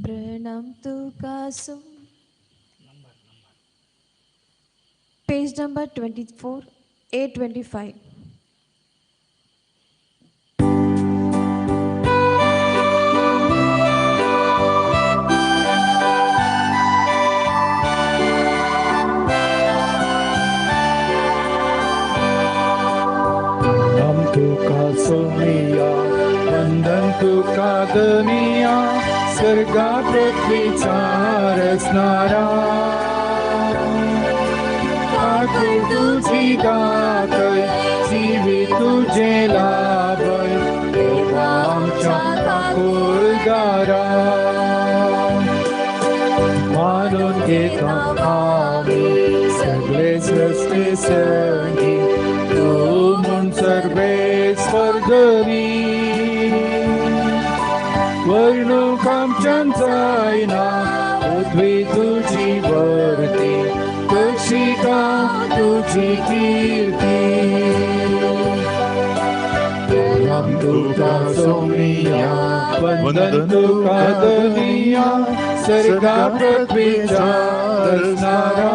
प्रणाम तुका so. Page number 24, A25. प्रणाम तुका सोमिया, वंदन तुका दनिया, स्वर्गा पृथ्वीचा रचणारा. काकूळ तुझी दातय, जीवी तुझे लाभय, देवा आमच्या काकुळदारा. मानून घेता आमी सगळे सृष्टी संगी, तूं म्हूण सर्वेस्पर धनी. वर्णूक आमच्यान जायना पृथ्वी तुजी वर्ती, कशी का तुजी कीर्ती. प्रणाम तुका सोमिया, वंदन तुका दनिया, स्वर्गा पृथ्वीचा रचणारा.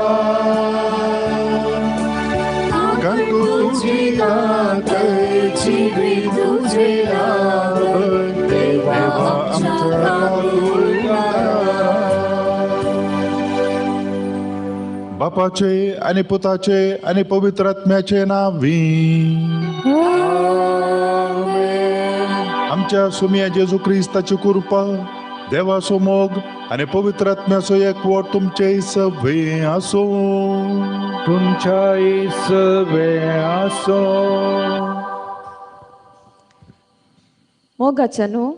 काकूळ तुझी दातय, जीवी तुझे लाभय, देवा आमच्या काकुळदारा. बापाचे आणि पुताचे आणि पवित्र आत्म्याचे नावी. आमच्या सुमिया जेजू क्रिस्ताची कृपा, देवाचो मोग आणि पवित्र आत्म्याचो एकवट तुमचे सवे आसो. तुमच्या सवे आसो. मोगाच्या न्हू,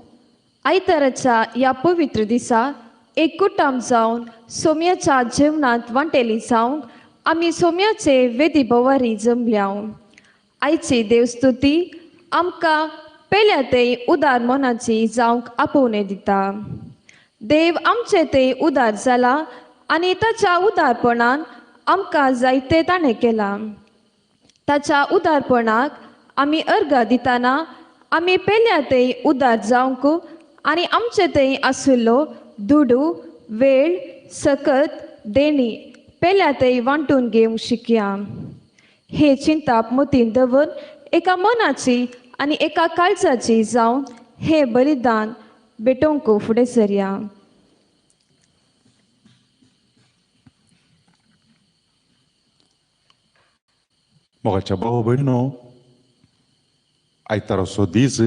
आयताराच्या ह्या पवित्र दिसा एककुटाम जावन सोम्याच्या जेवणांत वांटेली जावंक आमी सोम्याचे वेदी भोवारी जमल्या. आयची देवस्तुती आमकां पेल्या ते उदार मनाची जावंक आपोवणें दिता. देव आमचे ते उदार जाला आनी ताच्या उदारपणान आमकां जायते ताणें केलां. ताच्या उदारपणाक आमी अर्घा दितना आमी पेल्या ते उदार जावंक आनी आमचे ते आशिल्लो दुडू, वेळ, सकत, देणी पेल्या ते वांटून घेवंक शिकया. हे चिंताप मतीन दवर एका मनाची आनी एका काळजाची जावन हे बलिदान भेटोवंक फुडें सरया. मोगाच्या भाव भयणो, आयताराचो दीस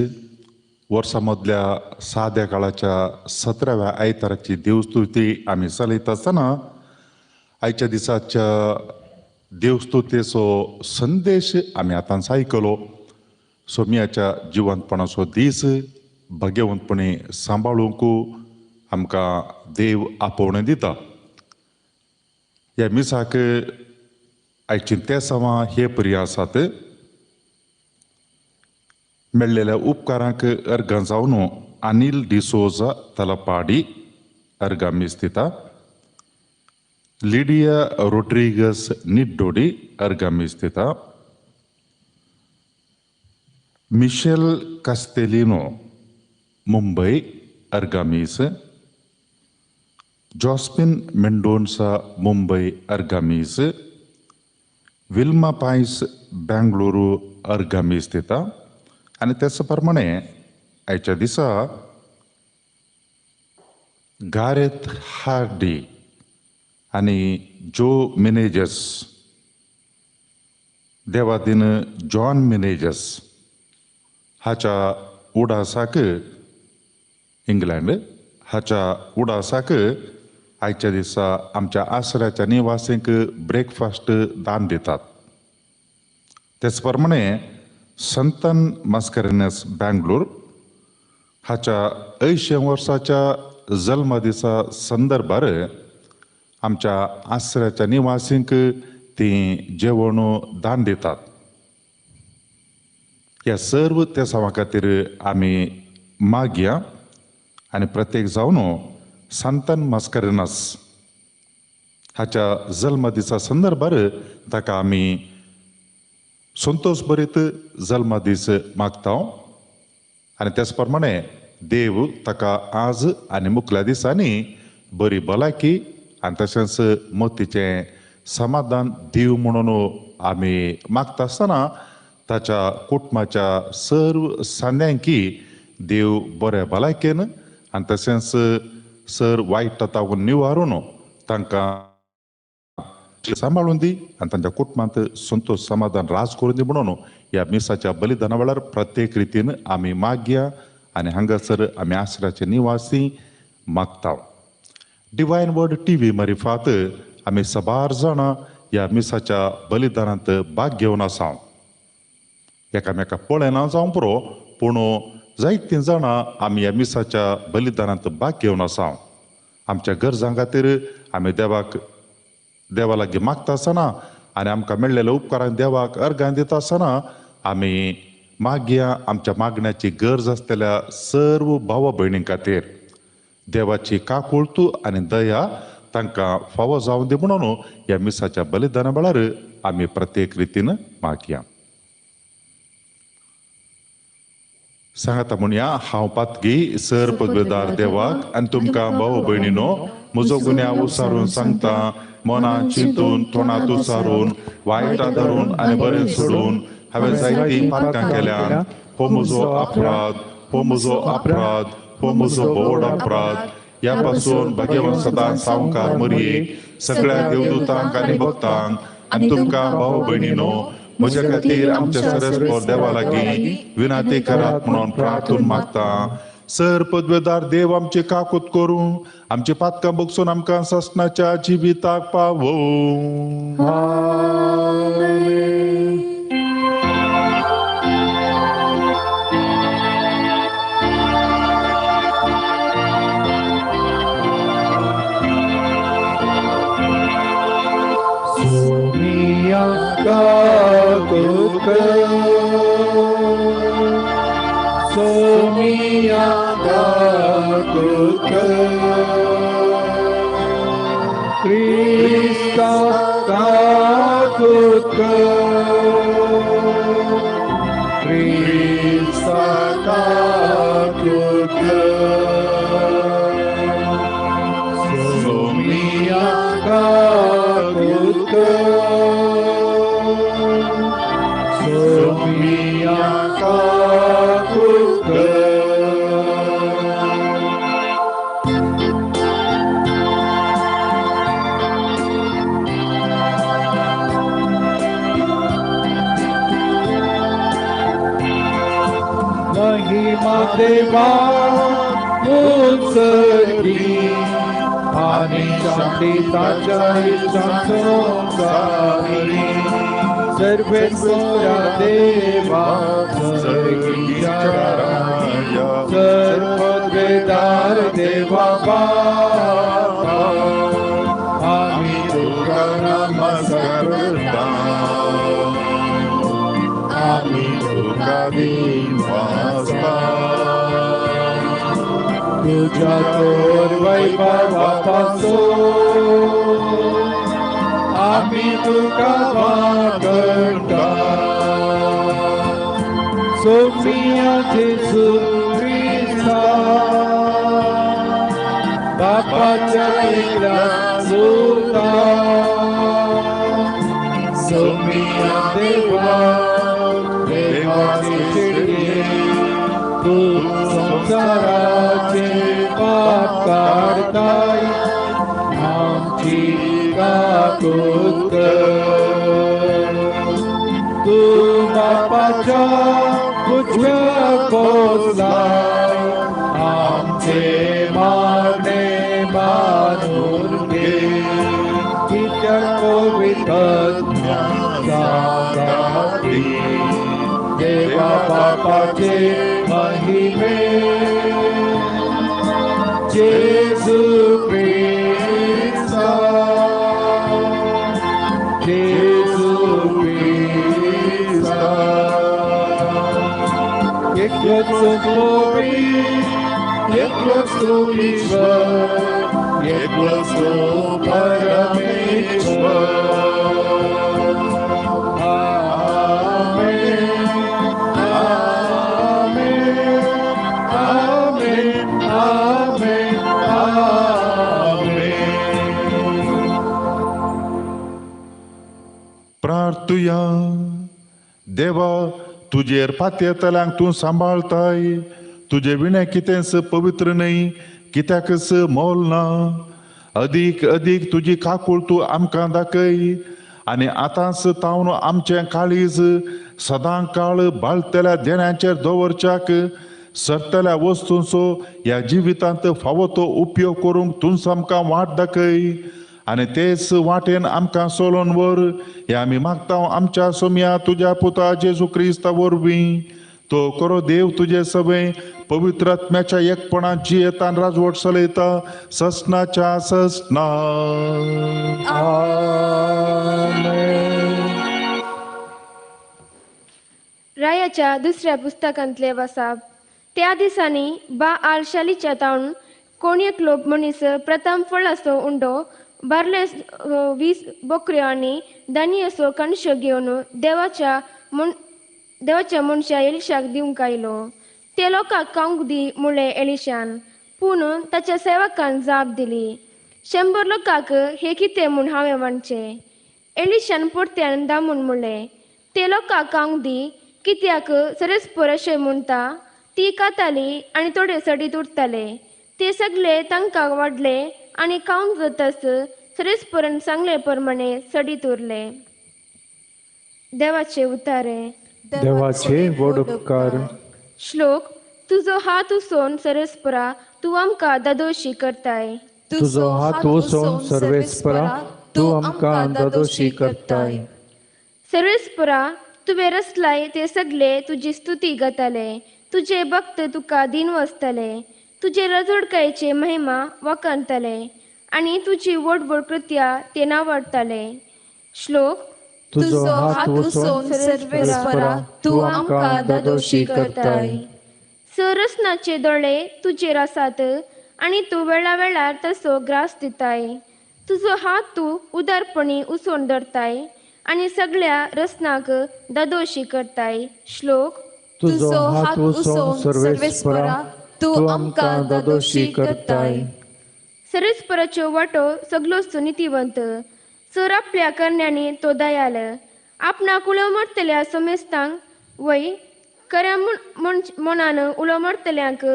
वर्सा मदल्या साद्या काळाच्या 17व्या आयताराची देवस्तुती आमी चलयत आसतना आयच्या दिसाच्या देवस्तुतेचो संदेश आमी आतांच आयकलो. सोम्याच्या जिवंतपणाचो दीस भाग्यवंतपणी सांबाळूंक आमकां देव आपोवणें दिता. ह्या मिसाक आयचीं तेसांवां हे परी आसात. मेळ्ळेल्या उपकारांक अर्गां जावन अनिल डिसोजा तलपाडी अर्गां मीस दिता. लिडिया रोड्रिगस निड्डोडी अर्गां मीस दिता. मिशेल कास्तेलिनो मुंबय अर्गां मीस. जॉस्पिन मेंडोन्सा मुंबय अर्गां मीस. विल्मा पायस बेंगळुरू अर्गां मीस दिता. आनी त्याच प्रमाणे आयच्या दिसा गारेथ हार्डी आनी जो मिनेजस, देवादीन जॉन मिनेजस हाच्या उडासाक इंग्लंड हाच्या उडासाक आयच्या दिसा आमच्या आसऱ्याच्या निवासींक ब्रेकफास्ट दान दितात. त्याच प्रमाणे संतन मास्करेन्हस बँगलोर हाच्या 80 वर्साच्या जल्मदिसा संदर्भार आमच्या आसऱ्याच्या निवासींक तीं जेवण दान दितात. ह्या सर्व तेसांवा खातीर आमी मागया आनी प्रत्येक जावन सांतन मास्करेन्हस हाच्या जल्मदिसा संदर्भार ताका आमी संतोष भरीत जल्मदीस मागता. आनी त्याच प्रमाणे देव ताका आज आनी मुखल्या दिसांनी बरी भलायकी आनी तशेंच मतीचें समाधान दिव म्हणून आमी मागता आसतना ताच्या कुटुंबाच्या सर्व सांद्यांकी देव बरे भलायकेन आनी तशेंच सर वायट तातून निवारून तांकां सांबाळून दी आनी तांच्या कुटुंबांत संतोश समाधान राज करून दी म्हणून ह्या मिसाच्या बलिदाना वेळार प्रत्येक रितीन आमी मागया आनी हांगासर आमी आसराचे निवासी मागता. डिवायन वर्ड टी व्ही मारिफात आमी साबार जाणां ह्या मिसाच्या बलिदानांत भाग घेवन आसा. एकामेका पळयना जावं पुरो पूण जायतीं जाणां आमी ह्या मिसाच्या बलिदानांत भाग घेवन आसा. आमच्या गरजां खातीर आमी देवाक देवा लागीं मागता आसतना आनी आमकां मेळ्ळेल्या उपकारांक देवाक अर्गां दिता आसतना आमी मागया आमच्या मागण्याची गरज आसतल्या सर्व भावा भयणीं खातीर देवाची काकुळतू आनी दया तांकां फावो जावं दी म्हणून ह्या मिसाच्या बलिदाना वेळार आमी प्रत्येक रितीन मागया. सांगाता म्हणया हांव पातकी सर पदवेदार देवाक आनी तुमकां भाव भयणीनो म्हजो गुन्यांव उसारून सांगता. मनां चिंतून तोंडांत उसारून वायटां धरून आनी बरें सोडून हांवें जायतीं पातकां केल्यान. हो म्हजो अपराध, हो म्हजो अपराध, हो म्हजो व्हड अपराध. ह्या पासून भाग्यवान सदां सावकार मरयेक सगळ्या देवदूतांक आनी भक्तांक आनी तुमकां भाव भयणीनो म्हज्या खातीर आमच्या सरस्पर देवा लागीं विनंती करात म्हणून प्रार्थून मागता. सर पदवेदार देव आमचे काकूत करूं आमचे पातकां बगसून आमकां सासणाच्या जिविताक पावोवं. Somiya Kakuka Krista Kakuka Krista Kakuka Somiya Kakuka Somiya Kakuka. महिमा देवा उत्सर्गी आणि शांती ताच्या संसारी सर्वेश्वरा देवा सर्गीच्या राया सर्ववेदार देवा बापा आम्ही तुका नमस्कार करता आम्ही तुका दिवासता तुझ्या थोर वैभवापासून आम्ही तुका वागणता. सोमिया जेजू क्रिस्ता बापाच्या एकल्या सुता सोमिया देवा देवाचे चेडये तू संसाराचे पाप काडताय आमची काकूत कर. तू बापाच्या उजव्या बसलाय आमचे मागणे मानून घे कित्याक पवित्र सांगाती देवा बापाचे महिमे जेजू क्रिस्ता जेजू क्रिस्ता एकलोच मोरी एकलोच ईश्वर एकलोच परमेश्वर. आमेन आमेन आमेन. प्रार्थुया. देवा, तुजेर पातयेतल्यांक तूं सांबाळताय. तुजे विणे कितेंच पवित्र न्हय, कित्याकच मोल ना. अदीक अदीक तुजी काकूळ तूं आमकां दाखय आनी आतांच तावन आमचें काळीज सदां काळ बाळतल्या देण्याचेर दवरच्याक सरतल्या वस्तूंचो ह्या जिवितांत फावो तो उपयोग करूंक तूंच आमकां वाट दाखय आनी तेच वाटेन आमकां सोलोन व्हर. हे आमी मागता आमच्या सोम्या तुज्या पुता जेजू क्रिस्ता वरवीं. तो करो देव तुजे सगळे पवित्र आत्म्याच्या एकपणान जियेतान राजवट चलयता ससनाच्या ससना. रायाच्या दुसऱ्या पुस्तकांतले वसाप. त्या दिसांनी बा आलशालीच्या तावन कोण एकलो मनीस प्रथम फळाचो उंडो बारले 20 बकऱ्यो आनी दानयेचो कणशो घेवन देवाच्या मनशा एलिशाक दिवंक आयलो. ते लोकांक खावंक दी म्हणलें एलिशान, पूण ताच्या सेवकान जाप दिली, 100 लोकांक हे कितें म्हूण हांवें म्हणचें. एलिशान परत्यान दामून म्हणलें, ते लोकांक खावंक दी, कित्याक सरस्पर अशें म्हणटा ती खाताली आनी थोडे सडीत उरताले. ते सगळे तांकां वाडले आनी खावंक जाताच सरस्परान सांगले प्रमाणे सडीत उरले. देवाचे उतारे. देवाचे व्हड उपकार. श्लोक. तुजो हात उसोन सरस्परा तूं आमकां दादोशी करताय. तुजो हात उसोन सर्वेस्परा तूं आमकां दादोशी करताय. सर्वेस्परा तुवें रचलाय ते सगळे तुजी स्तुती गाताले. तुजे भक्त तुका दिन वसतले. तुजे रजोडकायचे महिमा वाखाणतले आनी तुजी व्हड व्हड कृत्या ते नावडटले. श्लोक. तुजो हात उसोन सर्वेस्परा तूं आमकां दादोशी करताय. संरचनाचे दोळे तुजेर आसात आनी तूं वेळा वेळार तसो ग्रास दिताय. तुजो हात तूं उदारपणी उसोन धरताय आनी सगळ्या रचनाक दादोशी करताय. श्लोक. तुजो हात उसोन सर्वेस्परा तूं आमकां दादोशी करताय. सर्वेस्पराच्यो वाटो सगळोच नितीवंत. सर आपल्या करण्यांनी तो दयाल. आपणाक उलो मारतल्या समेस्तांक वय खऱ्या मनान उलो मारतल्यांक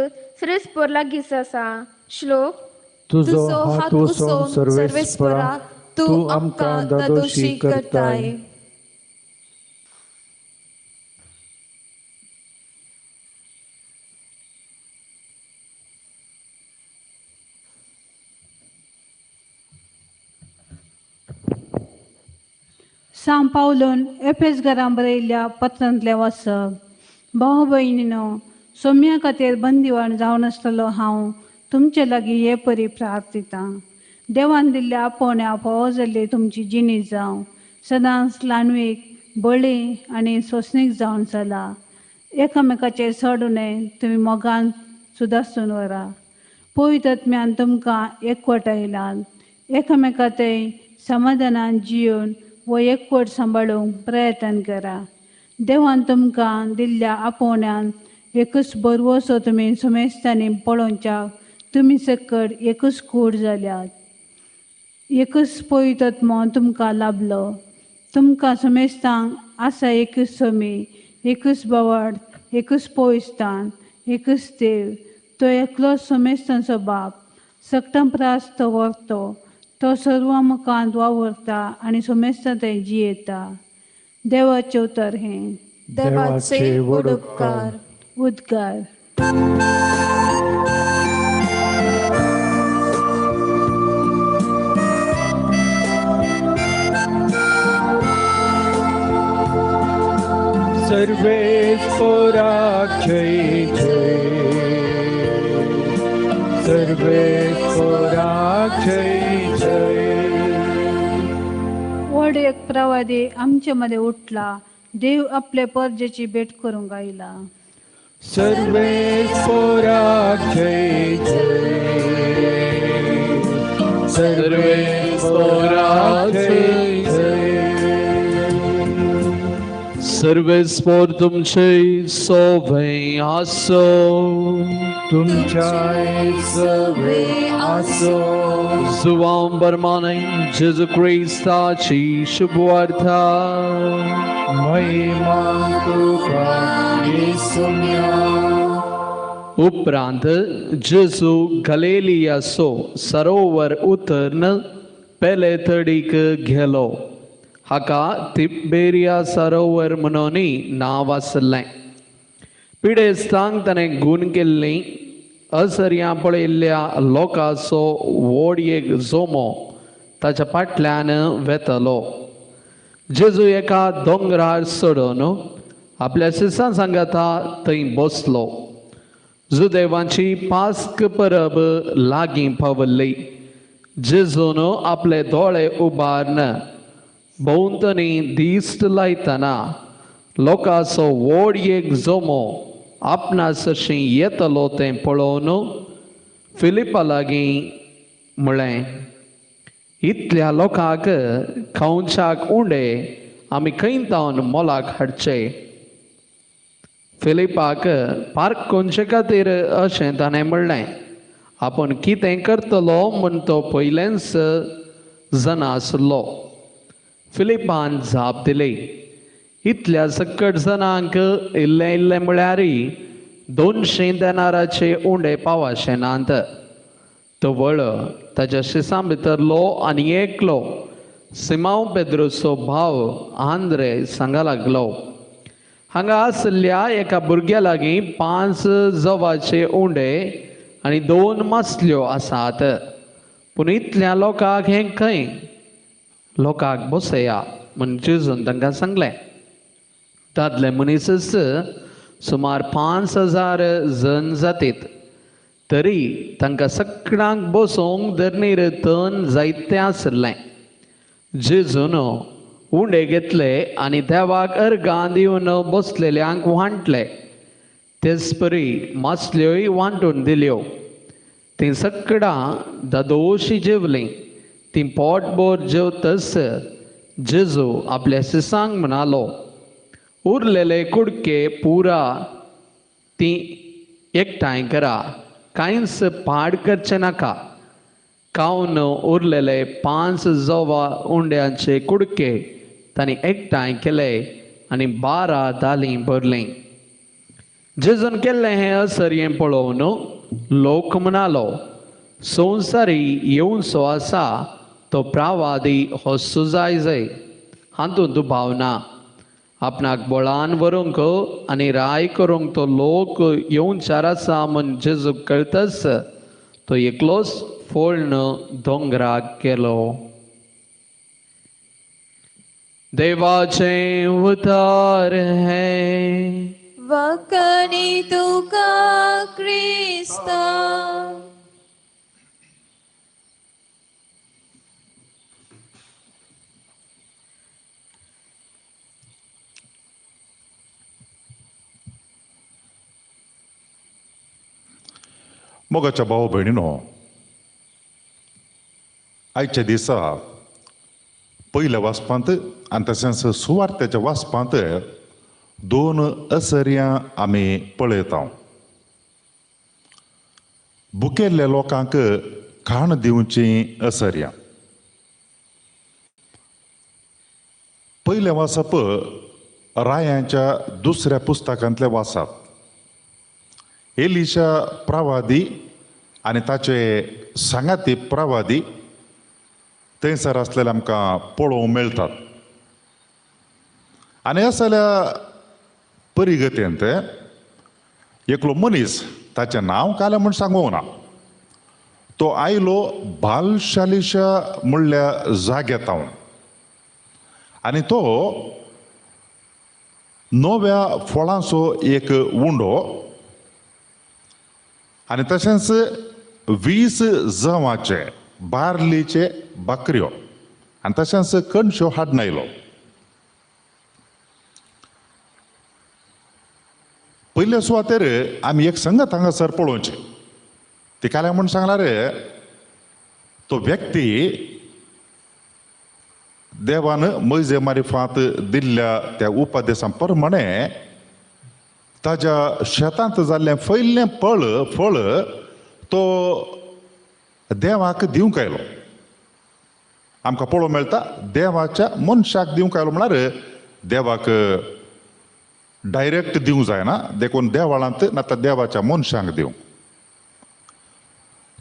सर्वेस्पर लागींच आसा. श्लोक. तुजो हात उसोन सर्वेस्परा तूं आमकां दादोशी करताय. सांव पावलून एफेस घरां बरयल्ल्या पत्रांतलें वाचप. भाव भयणीनो, सोम्या खातीर बंदिवान जावन आसतलो हांव तुमचे लागीं हे परी प्रार्थितां. देवान दिल्ल्या आपोवण्या फावो जाल्ली तुमची जिणी जावं. सदांच ल्हानवीक बळी आनी सोंसणीक जावन चला. एकामेकाचेर चड उणें तुमी मोगान सुदासून व्हरा. पवित्र आत्म्यान तुमकां एकवट आयलात. एकामेका थंय समाधानान जियोवन वो एकवट सांबाळूंक प्रयत्न करा. देवान तुमकां दिल्ल्या आपोवण्यान एकूच बरवसो तुमी समेस्तांनी पळोवच्याक तुमी सकट एकूच कूड जाल्यात. एकूच पवित्र आत्मो तुमकां लाभलो. तुमकां समेस्तांक आसा एकूच समी, एकूच बावड, एकूच पवित्रस्थान, एकूच देव. तो एकलोच समेस्तांचो बाप. सगटां प्रास तो व्हरतो. तो सर्व मुखांत वावुरता आनी समेस्तां थंय जियेता. देवाचें उतर हें. देवाचे व्हड उपकार. उद्गार. सर्वेस्पराक जय जय. सर्वेस्पराक जय जय. व्हड एक प्रवादी आमचे मध्ये उठला. देव आपले परजेची भेट करूंक आयला. सर्वेस्पराक जय जय. सर्वेस्पराक जय जय. सर्वेस्पर तुमचे सोभै आसो. तुमच्याय सवे आसो. जुवांव बरमाने जेजू क्रिस्ताची शुभवार्ता. महिमा तुका येसुम्या. उपरांत जेजू गलेलियाचो सरोवर उतर्न पेले तडीक गेलो. हाका तिबेरिया सरोवर म्हणूनय नांव आसलें. पिडेस्तांक ताणें गूण केल्ली असर्यां पळयल्ल्या लोकांचो व्हड एक जोमो ताच्या फाटल्यान वेतलो. जेजू एका दोंगरार चडून आपल्या शिसां सांगाता थंय बसलो. जुदेवांची पास्क परब लागीं पावल्ली. जेजून आपले दोळे उबारून भोंवतणी दिश्ट लायतना लोकांचो व्हड एक जोमो आपणा सरशीं येतलो तें पळोवन फिलिपा लागीं म्हळें, इतल्या लोकांक खावच्याक उंडे आमी खंय तावन मोलाक हाडचे? फिलिपाक पारखुंचे खातीर अशें ताणें म्हणलें. आपूण कितें करतलो म्हूण तो पयलेंच जाणा आसलो. फिलिपान जाप दिली, इतल्या सकट जाणांक इल्लें इल्लें म्हळ्यार 200 देनाराचे उंडे पावाशे नात. तो वळ ताच्या शिसां भितरलो आनी एकलो सिमांव पेद्रोचो भाव आंद्रे सांगा लागलो, हांगा आशिल्ल्या एका भुरग्या लागीं 5 जवाचे उंडे आनी 2 मासल्यो आसात, पूण इतल्या लोकांक हें खंय? लोकांक बसया म्हूण जेजून तांकां सांगलें. दादले मनीसच सुमार 5000 जण जातीत, तरी तांकां सगळ्यांक बसोवंक धरणीर तण जायतें आसलें. जेजून उंडे घेतले आनी देवाक अर्गां दिवन बसलेल्यांक वांटले. तेच परी मासल्योय वांटून दिल्यो. तीं सगळां दादोशी जेवलीं. तीं पोटभर जेवतच जेजू आपल्या शिसांक म्हणालो, उरलेले कुडके पुरा ती एकठांय करा, कांयच पाड करचें नाका. खावन उरलेले 5 जवा उंड्यांचे कुडके तांणी एकठांय केले आनी 12 दालीं भरलीं. जेजून केल्लें हें असर्यें पळोवन लोक म्हणालो, संवसारी येवचो आसा तो प्रावादी हो सुजाय जाय, हातूंत दुबाव ना. आपणाक बळान व्हरूंक आनी राय करूंक तो लोक येवचार आसा म्हूण जेजूक कळतच तो एकलोच फोळ्ण दोंगराक गेलो. देवाचें उतार हें. वखणी तुका क्रिस्ता. मोगाच्या भाव भयणीनो, आयच्या दिसा पयल्या वाचपांत आनी तशेंच सुवार्थ्याच्या वाचपांत 2 असर्यां आमी पळयता. भुकेल्ल्या लोकांक खाण दिवची असर्यां. पयलें वाचप रायांच्या दुसऱ्या पुस्तकांतलें वाचप. एलिशा प्रवादी आनी ताचे सांगाती प्रवादी थंयसर आसलेले आमकां पळोवंक मेळटात. आनी असल्या परिगतेंत एकलो मनीस, ताचें नांव कालें म्हूण सांगूंक ना, तो आयलो बालशालिशा म्हणल्या जाग्यातावन आनी तो नव्या फळांचो एक उंडो आनी तशेंच 20 जवाचे बार्लीचे बाकऱ्यो आनी तशेंच कणश्यो हाडून आयलो. पयले सुवातेर आमी एक संगत हांगासर पळोवचें. ती काल्या म्हूण सांगला रे, तो व्यक्ती देवान मैजे मारिफात दिल्ल्या त्या उपदेसा प्रमाणे ताज्या शेतांत जाल्लें पयलें फळ तो देवाक दिवंक आयलो. आमकां पळोवंक मेळटा देवाच्या मनशाक दिवंक आयलो म्हळ्यार देवाक डायरेक्ट दिवंक जायना, देखून देवळांत नातर देवाच्या मनशांक दिवंक.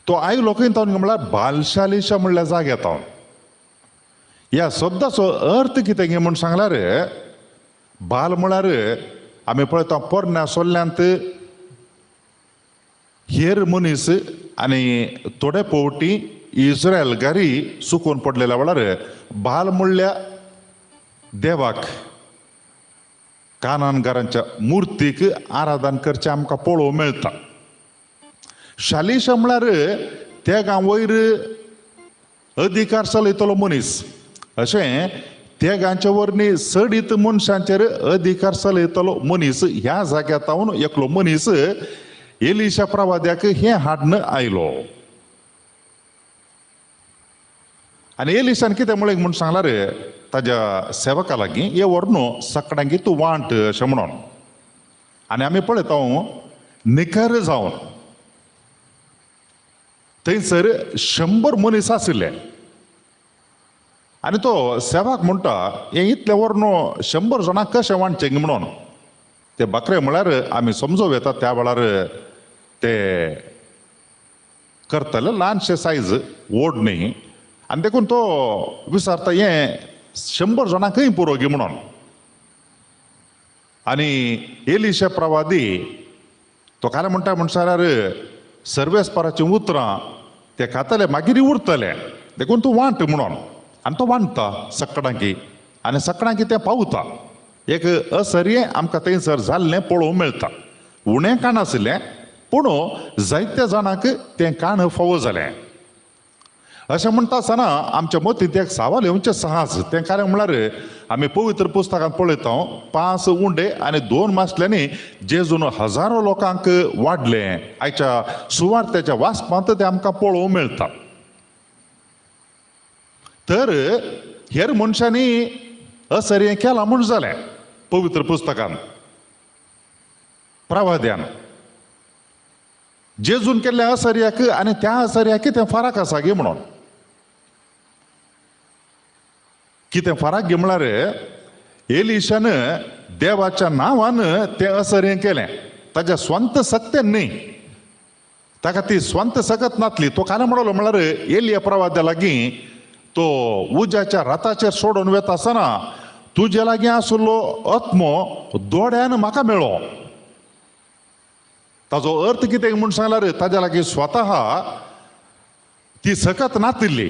तो आयलो खंय तावन म्हळ्यार बालशालिशा म्हणल्या जाग्या तावन. ह्या शब्दाचो अर्थ कितें म्हूण सांगल्यार बाल म्हळ्यार आमी पळयता पोरण्या सोल्ल्यांत हेर मनीस आनी थोडे फावटी इस्रायल घारी चुकून पडलेल्या वेळार बाल म्हणल्या देवाक कानानगारांच्या मुर्तीक आराधन करचें आमकां पळोवंक मेळटा. शालिशा म्हळ्यार तेगां वयर अधिकार चलयतलो मनीस, अशें तेगांच्या वरनी चडीत मनशांचेर अधिकार चलयतलो मनीस. ह्या जाग्यार तावन एकलो मनीस एलिशा प्रवाद्याक हें हाडून आयलो. आनी एलिशान कितें म्हणलें म्हूण सांगल्यार ताज्या सेवका लागीं हे व्हरून सगळ्यांकी तूं वांट अशें म्हणून. आनी आमी पळयता निखर जावन थंयसर 100 मनीस आशिल्ले. आनी तो सेवाक म्हणटा हें इतलें व्हरून 100 जाणांक कशें वांटचें म्हणून. ते बकरे म्हळ्यार आमी समजूं येता त्या वेळार ते करतले ल्हानशे सायज व्हड न्ही. आनी देखून तो विचारता हें 100 जाणांक खंय पुरो गी म्हणून. आनी एलिशा प्रवादी तो काल म्हणटा म्हणसर सर्वेस्पराचीं उतरां ते खातले मागीर उरतले, देखून तूं वांट म्हणून. आनी तो वांटता सगळ्यांकी आनी सगळ्यांकी तें पावता. एक असर्यें आमकां थंयसर जाल्लें पळोवंक मेळटा. उणें काण आशिल्लें पूण जायत्या जाणांक तें काण फावो जालें. अशें म्हणटा आसतना आमच्या मतींत एक सवाल येवचें सहज. तें कारण म्हळ्यार आमी पवित्र पुस्तकांत पळयता 5 उंडे आनी 2 मासल्यांनी जेजून हजारो लोकांक वाडलें. आयच्या सुवार्त्याच्या वाचपांत तें आमकां पळोवंक मेळटा. तर हेर मनशांनी असर्यें केलां म्हूण जालें पवित्र पुस्तकान प्रवाद्यान जेजून केल्ल्या असर्याक आनी त्या असर्याक कितें फरक आसा गे म्हणून. कितें फरक गे म्हळ्यार एलिशान देवाच्या नांवान तें असर्यें केलें, ताज्या स्वंत सत्यान न्ही. ताका ती स्वंत सकत नातली. तो काल म्हणलो म्हळ्यार एलिया प्रवाद्या लागीं तो उज्याच्या रथाचेर सोडून वता आसतना तुजे लागीं आशिल्लो आत्मो दोळ्यान म्हाका मेळ्ळो. ताजो अर्थ कितें म्हूण सांगल्यार ताज्या लागीं स्वता ती सकत नातिल्ली,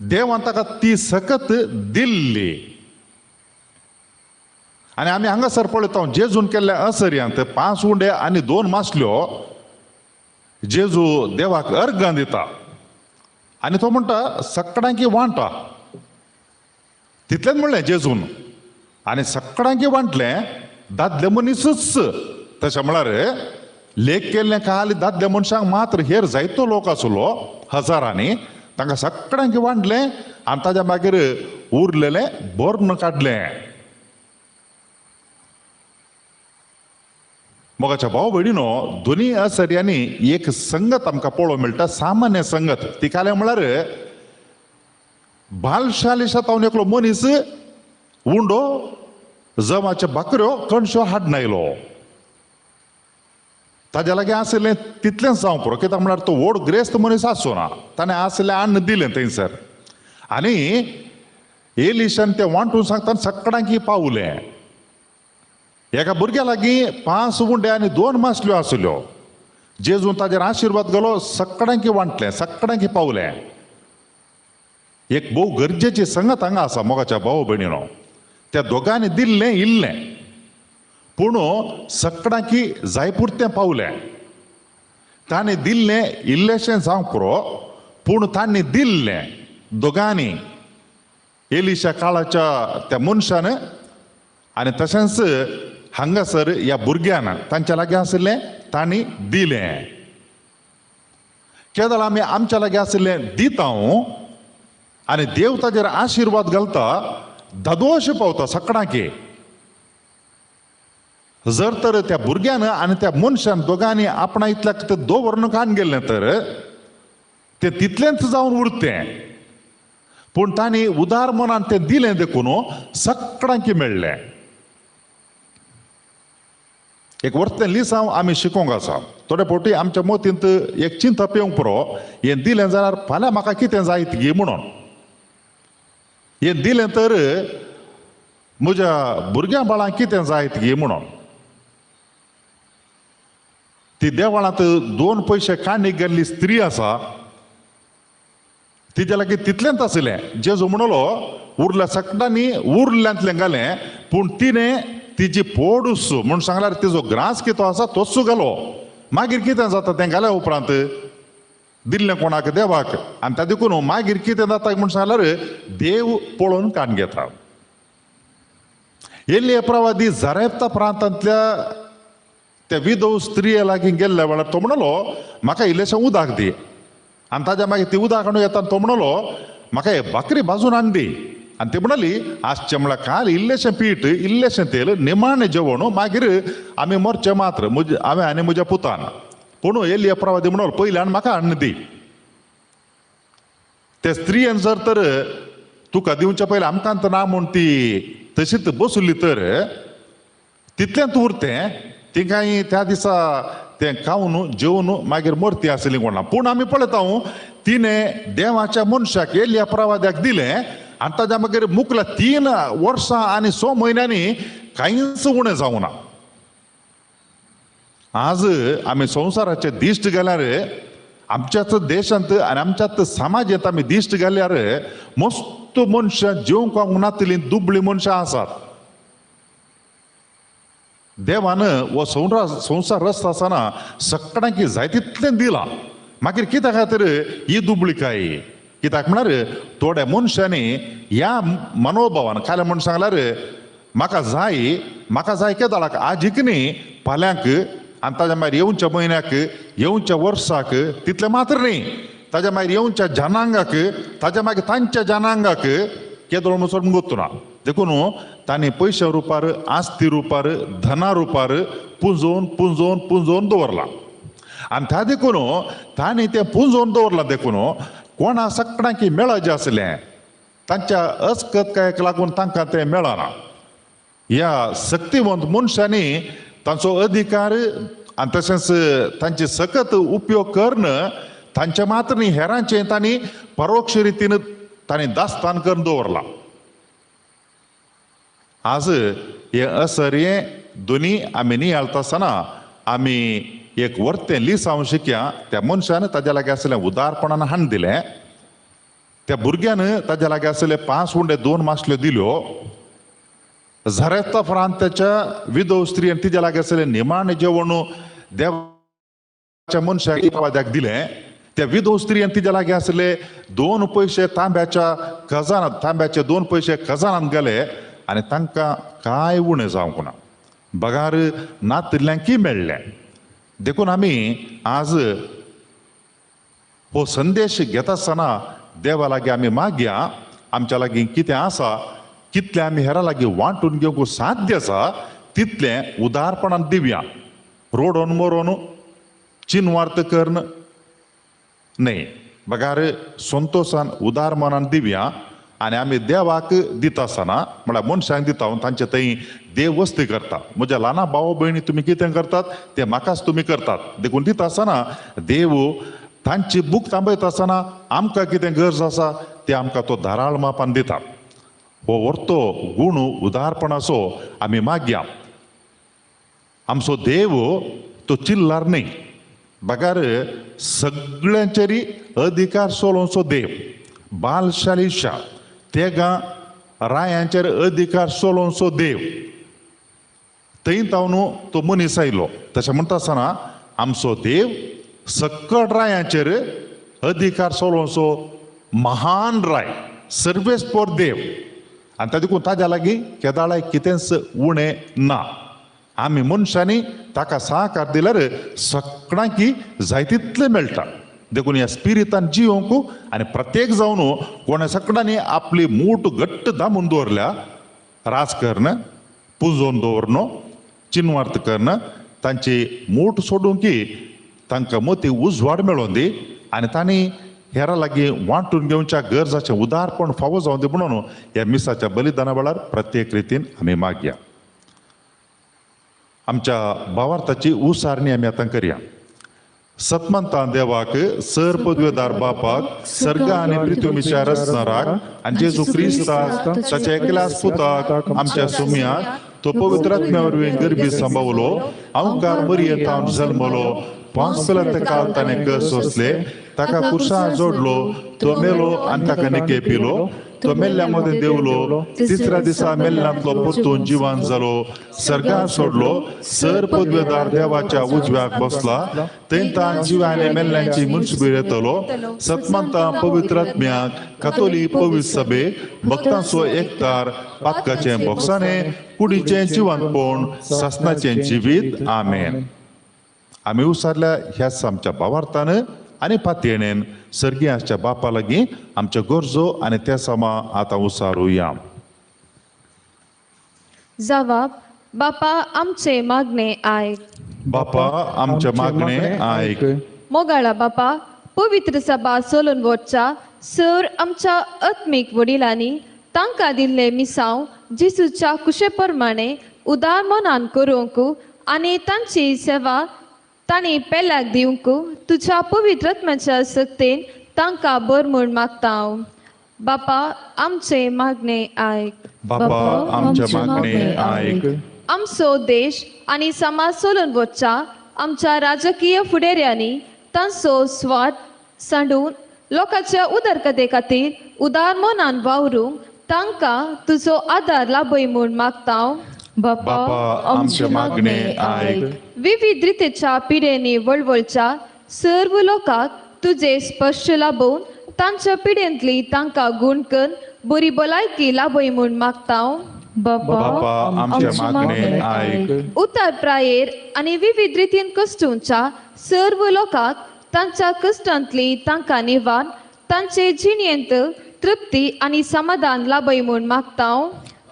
देवान ताका ती सकत दिल्ली. आनी आमी हांगासर पळयता जेजून केल्ल्या असर्यांत 5 उंडे आनी 2 मासल्यो जेजू देवाक अर्गां दिता आनी तो म्हणटा सगळ्यांकी वांटा. तितलेंच म्हणलें जेजून आनी सगळ्यांकी वांटलें दादले मनीसूच. तशें म्हळ्यार लेख केल्लें खाली दादले मनशांक मात्र, हेर जायतो लोक आसलो हजारांनी, तांकां सगळ्यांक वांटलें आनी ताज्या मागीर उरलेलें भरून काडलें. मोगाच्या भाव भयणीनो, दोनी असर्यांनी एक संगत आमकां पळोवंक मेळटा, सामान्य संगत. ती कालें म्हळ्यार बालशालिशा तावन एकलो मनीस उंडो जमाचे भाकऱ्यो कणश्यो हाडून आयलो. ताज्या लागीं आशिल्लें तितलेंच जावंक पुरो, कित्याक म्हळ्यार तो व्हड ग्रेस्त मनीस आसचो ना, ताणें आशिल्लें अन्न दिलें थंयसर. आनी एलिशान तें वांटून सांगता सगळ्यांकी पावलें. एका भुरग्या लागीं 5 उंडे आनी 2 मासल्यो आशिल्ल्यो. जेजून ताजेर आशिर्वाद घालो, सगळ्यांकी वांटलें, सगळ्यांकी पावलें. एक भोव गरजेची संगत हांगा आसा मोगाच्या भाव भयणीनो. त्या दोगांनी दिल्लें इल्लें पूण सगळ्यांकी जाय पुरतें पावलें. ताणें दिल्लें इल्लेशें जावंक पुरो पूण तांणी दिल्लें दोगांनी, एलिशा काळाच्या त्या मनशान आनी तशेंच हांगासर ह्या भुरग्यान तांच्या लागीं आशिल्लें तांणी दिलें. केदळ आमी आमच्या लागीं आशिल्लें दिता आनी देव ताजेर आशिर्वाद घालता, दादोश पावता सगळ्यांकी. जर तर त्या भुरग्यान आनी त्या मनशान दोगांनी आपणा इतल्याक ते दवरून कान गेल्लें तर ते तितलेंच जावन उरतें. पूण तांणी उदार मनान तें दिलें देखून सगळ्यांक मेळ्ळें. एक वर्तें लिसांव आमी शिकोंक आसा. थोडे फावटी आमच्या मतींत एक चिंतप येवंक पुरो, हें दिलें जाल्यार फाल्यां म्हाका कितें जायत गी म्हणून, हें दिलें तर म्हज्या भुरग्यां बाळांक कितें जायत गी म्हणून. ती देवळांत 2 पयशे कांडीक गेल्ली स्त्री आसा, तिच्या लागीं तितलेंच आशिल्लें. जेजू म्हणलो उरल्या सगळ्यांनी उरल्यांतलें घालें, पूण तिणें तिजी पोडूस म्हूण सांगल्यार तिजो ग्रास कितो आसा तोच घालो. मागीर कितें जाता तें घाल्या उपरांत दिल्लें कोणाक? देवाक. आनी त्या देखून मागीर कितें जाता म्हूण सांगल्यार देव पळोवन कान घेता. एलिया प्रवादी झरेप्ता प्रांतांतल्या त्या विधव स्त्रिये लागीं गेल्ल्या वेळार तो म्हणलो म्हाका इल्लेशें उदक दी. आनी ताज्या मागीर ती उदक हाडून येता तो म्हणलो म्हाका हे भाकरी भाजून हाडून दी. आनी ती म्हणाली आजचें म्हळ्यार काल इल्लेशें पीठ इल्लेशें तेल निमाणें जेवण, मागीर आमी मरचें मात्र म्हजे हांवें आनी म्हज्या पुतान. पूण एलिया प्रवादी म्हणलो पयल्यान म्हाका हाडून दी. ते स्त्रियेन जर तर तुका दिवच्या पयलीं आमकां तर ना म्हूण ती तशीच बसली तर तितलेंच उरतें. ती कांय त्या दिसा तें खावन जेवन मागीर मरती आसली कोणा. पूण आमी पळयता तिणें देवाच्या मनशाक एलिया प्रवाद्याक दिलें आनी ताज्या मागीर मुकल्या 3 वर्सां आनी 6 म्हयन्यांनी कांयच उणें जावना. आज आमी संवसाराचे दिश्ट घाल्यार आमच्याच देशांत आनी आमच्याच समाजांत आमी दिश्ट घाल्यार मस्त मनशां जेवंक नातली दुबळी मनशां आसात. देवान हो संवसार रस्ता आसतना सगळ्यांक जाय तितलें दिलां. मागीर कित्या खातीर ही दुबळीकाय? कित्याक म्हळ्यार थोड्या मनशांनी ह्या मनोभावान खाल्या म्हूण सांगल्यार म्हाका जाय, म्हाका जाय केदाळाक आजीक न्ही फाल्यांक आनी ताज्या मागीर येवच्या म्हयन्याक येवच्या वर्साक तितलें मात्र न्ही, ताज्या मागीर येवच्या जनांगाक ताज्या मागीर तांच्या जनांगाक केदोळ म्हणून गोत्तुना. देखून तांणी पयशा रुपार आस्ती रुपार धना रुपार पुंजोवन पुंजोवन पुंजोवन दवरलां. आनी त्या देखून तांणी तें पुंजोवन दवरलां देखून कोणा सगळ्यांक मेळाचें आसलें तांच्या अस्कतकायेक लागून तांकां तें मेळना. ह्या शक्तिवंत मनशांनी तांचो अधिकार आनी तशेंच तांची सकत उपयोग करून तांच्या मात्र न्ही हेरांचें तांणी परोक्ष रितीन तांणी दास्तान करून दवरलां. आज हे असर हे दोनी आमी नियाळता आसतना आमी एक वर्तें लिसांव शिकया. त्या मनशान ताज्या लागीं आसलें उदारपणान हाडून दिलें, त्या भुरग्यान ताज्या लागीं आसले 5 उंडे 2 मासल्यो दिल्यो. झरेता प्रांताच्या विधव स्त्रियेन तिज्या लागीं आसलें निमाणें जेवण देवाच्या मनशाक दिलें. त्या विधव स्त्रियेन तिज्या लागीं आसले 2 पयशे तांब्याच्या खजानात, तांब्याचे 2 पयशे खजानात गेले आनी तांकां कांय उणें जावंक ना, बगार नातिल्ल्यांकय मेळ्ळें. देखून आमी आज हो संदेश घेता आसतना देवा लागीं आमी मागया, आमच्या लागीं कितें आसा कितलें आमी हेरां लागीं वांटून घेवंक साध्य आसा तितलें उदारपणान दिवया. रोडोन मरोन चिनवार्त करून न्ही, बगार संतोशान उदार मनान दिवया. आनी आमी देवाक दिता आसतना म्हळ्यार मनशांक दिता तांचे थंय देव वस्ती करता. म्हज्या ल्हाना भाव भयणी तुमी कितें करतात तें म्हाकाच तुमी करतात. देखून दिता आसतना देव तांची बूक थांबयता आसतना आमकां कितें गरज आसा तें आमकां तो धाराळ मापान दिता. हो वर्तो गूण उदारपणाचो आमी मागया. आमचो देव तो चिल्लार न्ही, बगार सगळ्यांचेर अधिकार चलोवचो देव. बालशालिशा तेगा रायांचेर अधिकार चलोवचो देव थंय तावन तो मनीस आयलो. तशें म्हणटा आसतना आमचो देव सकट रायांचेर अधिकार चलोवचो महान राय, सर्वेस्पोर देव. आनी ताका देखून ताज्या लागीं केदाळाय कितेंच उणें ना. आमी मनशांनी ताका सहकार दिल्यार सगळ्यांकी जाय तितलें मेळटा. देखून ह्या स्पिरितान जियोंक आनी प्रत्येक जावन कोणा सगळ्यांनी आपली मूठ घट्ट दामून दवरल्या, राजकारण पुंजोवन दवरनो, चिन्वार्थ करून तांची मूठ सोडूंक की तांकां मोती उजवाड मेळोवन दी आनी तांणी हेरा लागीं वांटून घेवच्या गरजाचें उदारपण फावो जावन दी म्हणून ह्या मिसाच्या बलिदाना वेळार प्रत्येक रितीन आमी मागया. आमच्या भावार्थाची उसारणी आमी आतां करया. सतमंता देवाक सर पदवेदार बापाक सर्ग आनी पृथ्वीच्या रचणाराक आनी जेजू क्रिस्ताक ताच्या एकल्याच पुताक आमच्या सुमयाक तो पवित्र आत्म्या वरवीं गर्भी सांबावलो अवकार मरियेंत जल्मलो 5 पिलात ताणें कस सोंसले ताका कुर्सान जोडलो तो मेलो आनी ताका निके पिलो तो मेल्ल्या मदें देवलो तिसऱ्या दिसा मेल्ल्यांतलो परतून जिवान जालो सर्गान सोडलो सर पदवेदार देवाच्या उजव्याक बसला थंय ताण जिवाने मेल्ल्यांची मुनसबीर येतलो. सतमंता पवित्र आत्म्याक कातोली पवित्र सभे भक्तांचो एकतार पातकाचें बोक्साणें कुडीचें जिवनपण सासनाचें जिवीत. आमेन. आमी उसारल्या ह्याच आमच्या भावार्थान आनी पातयेणेन सर्गी आसच्या बापा लागीं आमच्यो गरजो आनी त्या समा आतां उसारुया. जवाब बापा आमचे मागणे आयक. बापा आमचे मागणे आयक. मोगाळा बापा पवित्र सभा चलून वचच्या सर आमच्या आत्मीक वडिलांनी तांकां दिल्ले मिसांव जेजूच्या कुशे प्रमाणे उदार मनान करूंक आनी तांची सेवा तांणी पेल्याक दिवंक तुज्या पवित्र आत्म्याच्या सक्तेन तांकां बर म्हूण मागता हांव. बापा आमचे मागणे आयक. बापा आमचे मागणे आयक. आमचो देश आनी समाज चलून वचच्या आमच्या राजकीय फुडाऱ्यांनी तांचो स्वार्थ सांडून लोकांच्या उदरगते खातीर उदार मनान वावरूंक तांकां तुजो आदार लाभय म्हूण मागता हांव. बापा आमचे मागणे आयक. विविध रितीच्या पिढेंनी वळवळच्या सर्व लोकांक तुजे स्पर्श लाभोवन तांच्या पिढेंतली तांकां गूण करून बरी भलायकी लाभय म्हूण मागता हांव. बापा आमचे मागणे आयक. उतार प्रायेर आनी विविध रितीन कश्टूंच्या सर्व लोकांक तांच्या कश्टांतली तांकां निवार तांचे जिणेंत तृप्ती आनी समाधान लाभय म्हूण मागता हांव.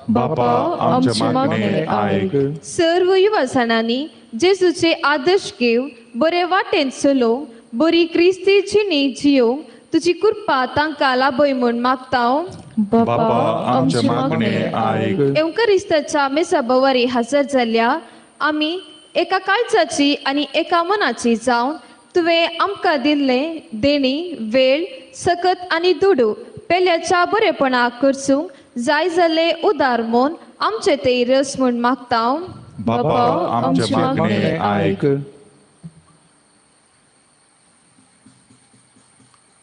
बापा आमचे मागणे आयक. सर्व युवाजाणांनी जेजूचे आदर्श घेवन बरे वाटेन चलोवंक बरी क्रिस्ती जिणी जियोवंक तुजी कृपा तांकां लाभय म्हूण मागता हांव. बापा आमचे मागणे आयक. एवकरिस्ताच्या मेसा बवारी हजर जाल्ल्या आमी एका काळजाची आनी एका मनाची जावन तुवें आमकां दिल्ले देणी वेळ सकत आनी दुडू पेल्याच्या बरेपणाक करसूंक जाय जाल्ले उदार म्हूण आमचे ते रस म्हूण मागता हांव. बापा आमचे मागणे आयक.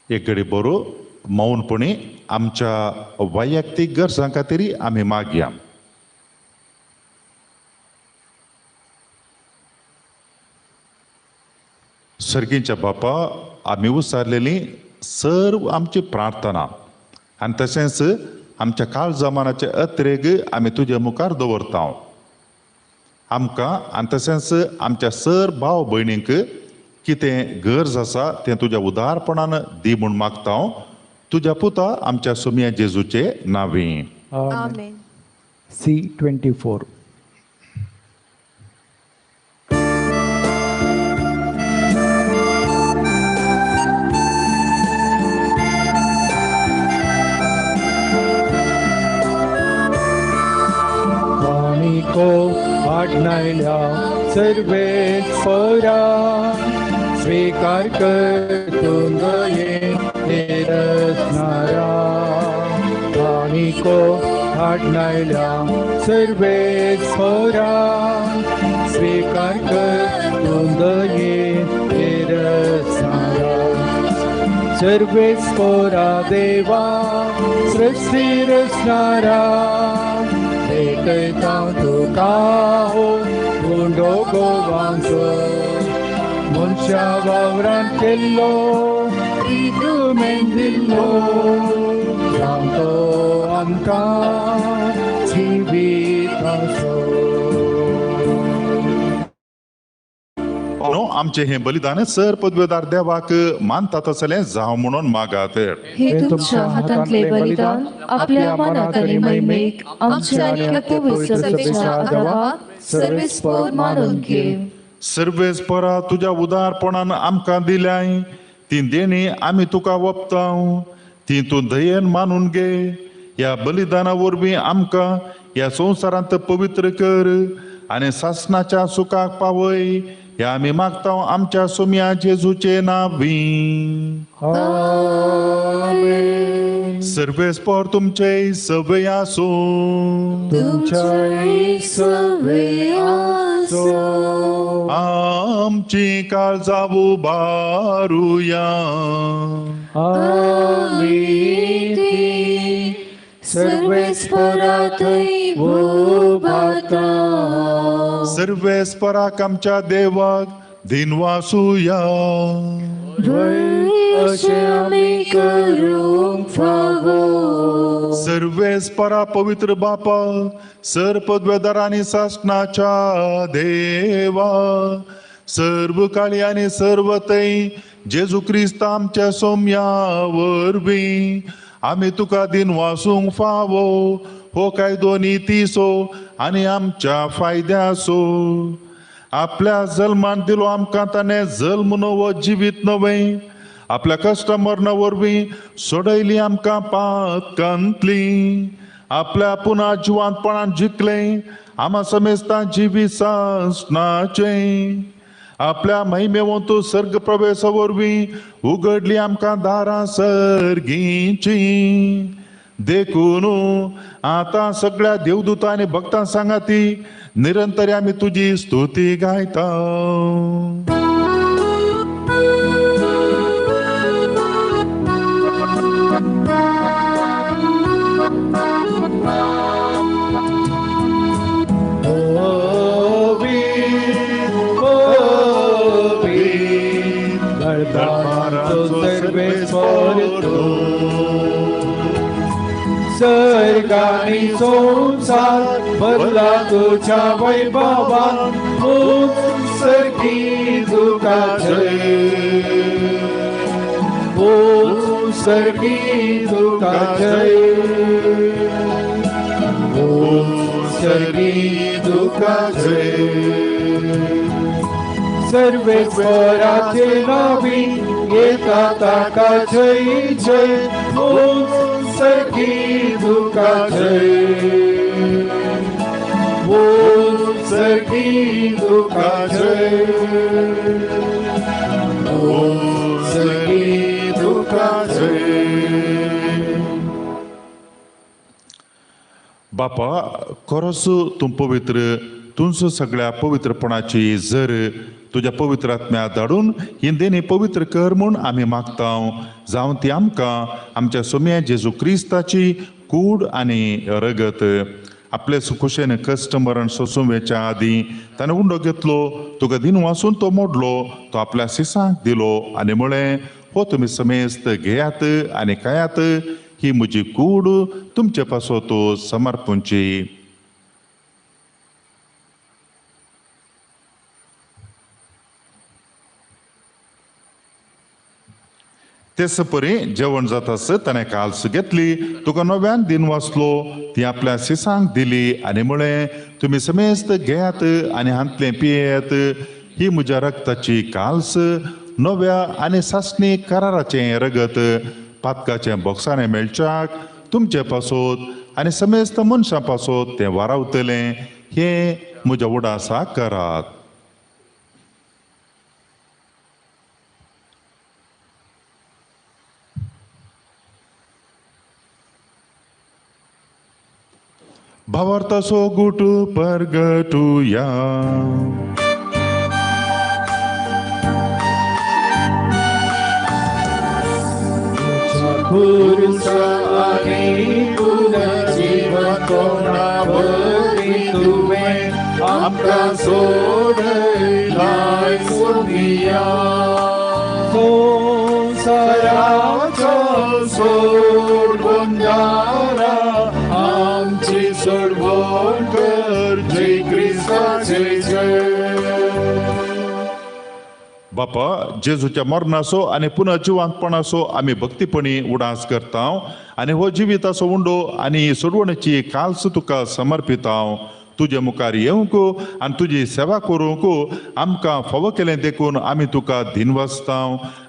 एक घडी बरो मौनपणी आमच्या वैयक्तीक गरजां खातीर आमी मागया. सर्गींच्या बापा आमी उसारलेली सर्व आमची प्रार्थना आनी तशेंच आमच्या काळ जमानाचे अत्रेग आमी तुजे मुखार दवरता. आमकां आनी तशेंच आमच्या सर भाव भयणींक कितें गरज आसा तें तुज्या उदारपणान दी म्हूण मागता हांव तुज्या पुता आमच्या सोमया जेजूचे नांवी. आमेन. C24. को आडनायल्या सर्वेस्परा स्वीकार कर तूं दयेन रचणारा. को आडनायल्या सर्वेस्परा स्वीकार कर तूं दयेन रचणारा. सर्वेस्परा देवा सृष्टी रचणारा भेटयता तुका हो उंडो गोवांचो मनशा वावरान केल्लो दिल्लो सांगतो आमकां जिविताचो. आमचें हें बलिदान सर पदवेदार देवाक मानता तसलें जावं म्हणून मागात. हे तुमच्या हातांतले बलिदान आपल्या मनात आनी महिमेक आमच्या आनी पवित्र सभेच्या देवाक सर्वेस्पर मानून घे. सर्वेस्परा तुज्या उदारपणान आमकां दिल्याय ती देणी आमी तुका वपताव, ती तूं दयेन मानून घे. ह्या बलिदाना वरवीं आमकां ह्या संवसारांत पवित्र कर आनी सासणाच्या सुखाक पावय. ह्या आमी मागता आमच्या सोम्या जेजूचे नांवी. आमेन. सर्वेस्पर तुमचे सवे आसूं. तुमच्याय सवे आसूं. आमची काळजां उबारुया. आमी ती सर्वेस्परा थंय उबारता. सर्वेस्पराक आमच्या देवाक दिनवासुया. अशें आमी करूंक फावो. सर्वेस्परा पवित्र बापा, सर पदवेदार आनी सासणाच्या देवा, सर्व काळी आनी सर्व थंय जेजू क्रिस्त आमच्या सोम्या वरवीं आमी तुका दिनवासूंक फावो. हो कायदो नितीचो आनी आमच्या फायद्याचो. आपल्या जल्मान दिलो आमकां ताणें जल्म नवो जिवीत नवें, आपल्या कश्ट मरणा वरवीं सोडयली आमकां पातकांतली, आपल्या पुना जिवांतपणान जिखलें आमा समेस्तां जिवीत सासणाचें, आपल्या महिमेवंत सर्ग प्रवेशा वरवीं उगडली आमकां दारां सर्गीचीं. देखून आतां सगळ्या देवदूतां आनी भक्तां सांगाती निरंतर आमी तुजी स्तुती गायता. सर्गानी संसार भरला तुझ्या वैभवान, सर्गी तुका जय, सर्गी तुका जय, सर्गी तुका जय. सर्वेस्पराचे नावी येता ताका जय जय, सर्गी तुका जय, सर्गी तुका जय, सर्गी तुका जय. बापा, खरोच तूं पवित्र, तुमचो सगळ्या पवित्रपणाची जर तुज्या पवित्र आत्म्या धाडून ही देणी पवित्र कर म्हूण आमी मागता. जावं ती आमकां आमच्या सोम्या जेजू क्रिस्ताची कूड आनी रगत. आपले सुखुशेन कश्ट मरण सोसूं वेच्या आदीं ताणें उंडो घेतलो, तुका दिन वासून तो मोडलो, तो आपल्या सिसांक दिलो आनी म्हळें, हो तुमी समेस्त घेयात आनी खायात, ही म्हजी कूड तुमचे पासत समर्पूंची. तेच परी जेवण जातास ताणें काल्स घेतली, तुका नव्यान दिन वाचलो, ती आपल्या सिसांक दिली आनी म्हळें, तुमी समेस्त घेयात आनी हांतलें पियेयात, ही म्हज्या रक्ताची काल्स, नव्या आनी सासणी कराराचें रगत, पातकाचें बोक्साणें मेळच्याक तुमचे पासत आनी समेस्त मनशां पासत तें वारावतलें. हें म्हज्या उडासा करात. भावार्थाचो गुट परगटुया. खुर्सा आनी पुनर्जीवनपणावरी तुवें आमकां सोडयलाय सोमिया. संवसाराचो सोडवणदारा आमची सोडवण कर, जय क्रिस्ताचे जय. बापा, जेजूच्या मरणाचो आनी पुनर्जिवंतपणाचो आमी भक्तीपणी उडास करता आनी हो जिविताचो उंडो आनी सोडवणेची काल्स तुका समर्पिता. तुजे मुखार येवंक आनी तुजी सेवा करूंक आमकां फावो केलें देखून आमी तुका दिनवासता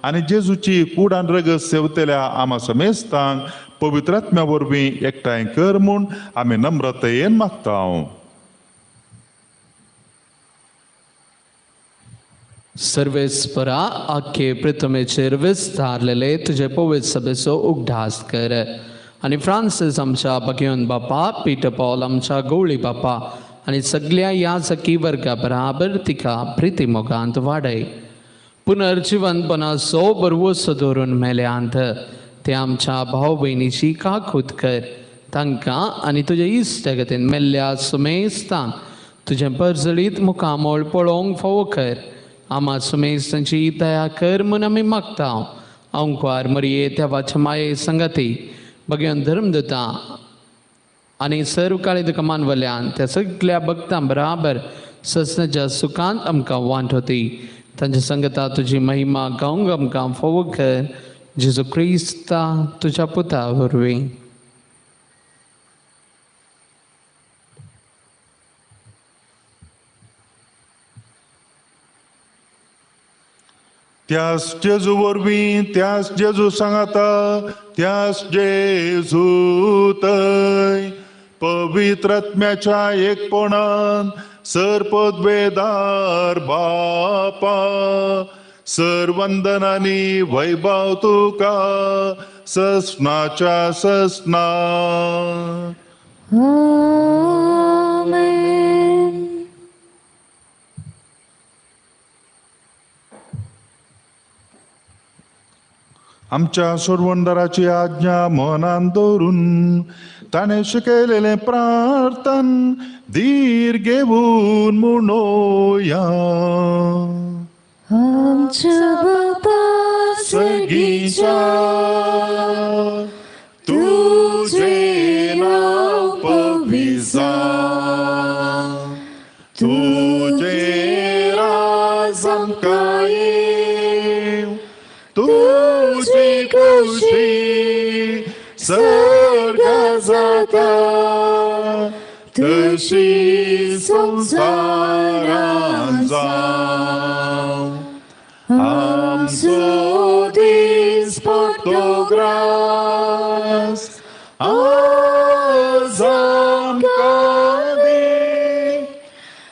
आनी जेजूची कूड आनी रगत सेवतल्या आमा समेस्तांक पवित्रात्म्या वरवीं एकठांय कर म्हूण आमी नम्रतायेन मागता. सर्वेस्परा आख्खे प्रथमेचेर विस्तारलेले तुजे पवित्र सभेचो उगडास कर आनी फ्रांसीस आमच्या बगेवन बापा, पीटर पॉल आमच्या गवळी बापा आनी सगल्या ह्या सखी वर्गा बराबर तिका प्रिती मोगांत वाडय. पुनर्जिवनपणाचो बरवसो दवरून मेल्यांत ते आमच्या भाव भयणीची काकूत कर. तांकां आनी तुजे इश्टागतीन मेल्ल्या सुमेस्तांक तुजें परजळीत मुखामळ पळोवंक फावो कर. आमा सुमेस्तांची दया कर म्हूण आमी मागता. अंकवार मरये देवाच्या माये संगती भगवान धर्म दिता आनी सर्व काळी तुका मानवल्यान त्या सगल्या भक्तां बराबर ससनाच्या सुखांत आमकां वांट होती. तांच्या संगता तुजी महिमा गावंक आमकां फावो कर. जेजू क्रिस्ता तुज्या पुता वरवीं. त्यास जेजू वरवीं, त्यास जेजू सांगाता, त्यास जेजू तय पवित्र आत्म्याच्या एकपणान सर्पद्वेदार बापा सर्वंदनानी वैभव तुका ससनाच्या ससना. आमेन. आमच्या सोडवणदाराची आज्ञा मनान दवरून ताणें शिकयलेलें प्रार्थन धीर घेवन म्हणोया. आमच्या बापा सर्गीच्या तुझे नाव पवित्र जावं, तुझे राज आमकां येवं, तुजी खुशी सर्गा जाता तशी संवसारांत जावं. आमचो दीस पडटो ग्रास आज आमकां दी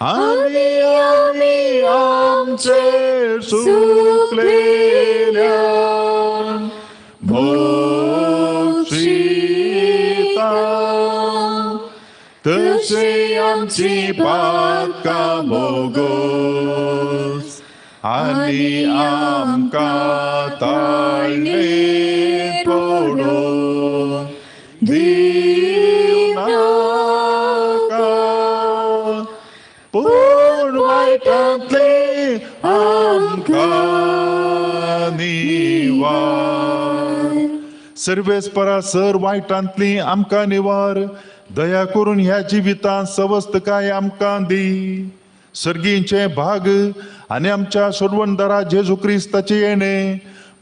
आनी आमी आमचेर सुकलेल्या भोगशिता तशी आमची पातकां भोगोस आनी आमकां ताळणेंत पडोवंक दिवं नाका, पूण वायटांतलें आमकां निवार. सर्वेस्परा सर वायटांतली आमकां निवार. दया करून ह्या जिवितांत सवस्तकाय आमकां दी. सर्गींचे भाग आनी आमच्या सोडवणदारा जेजू क्रिस्ताचे येणे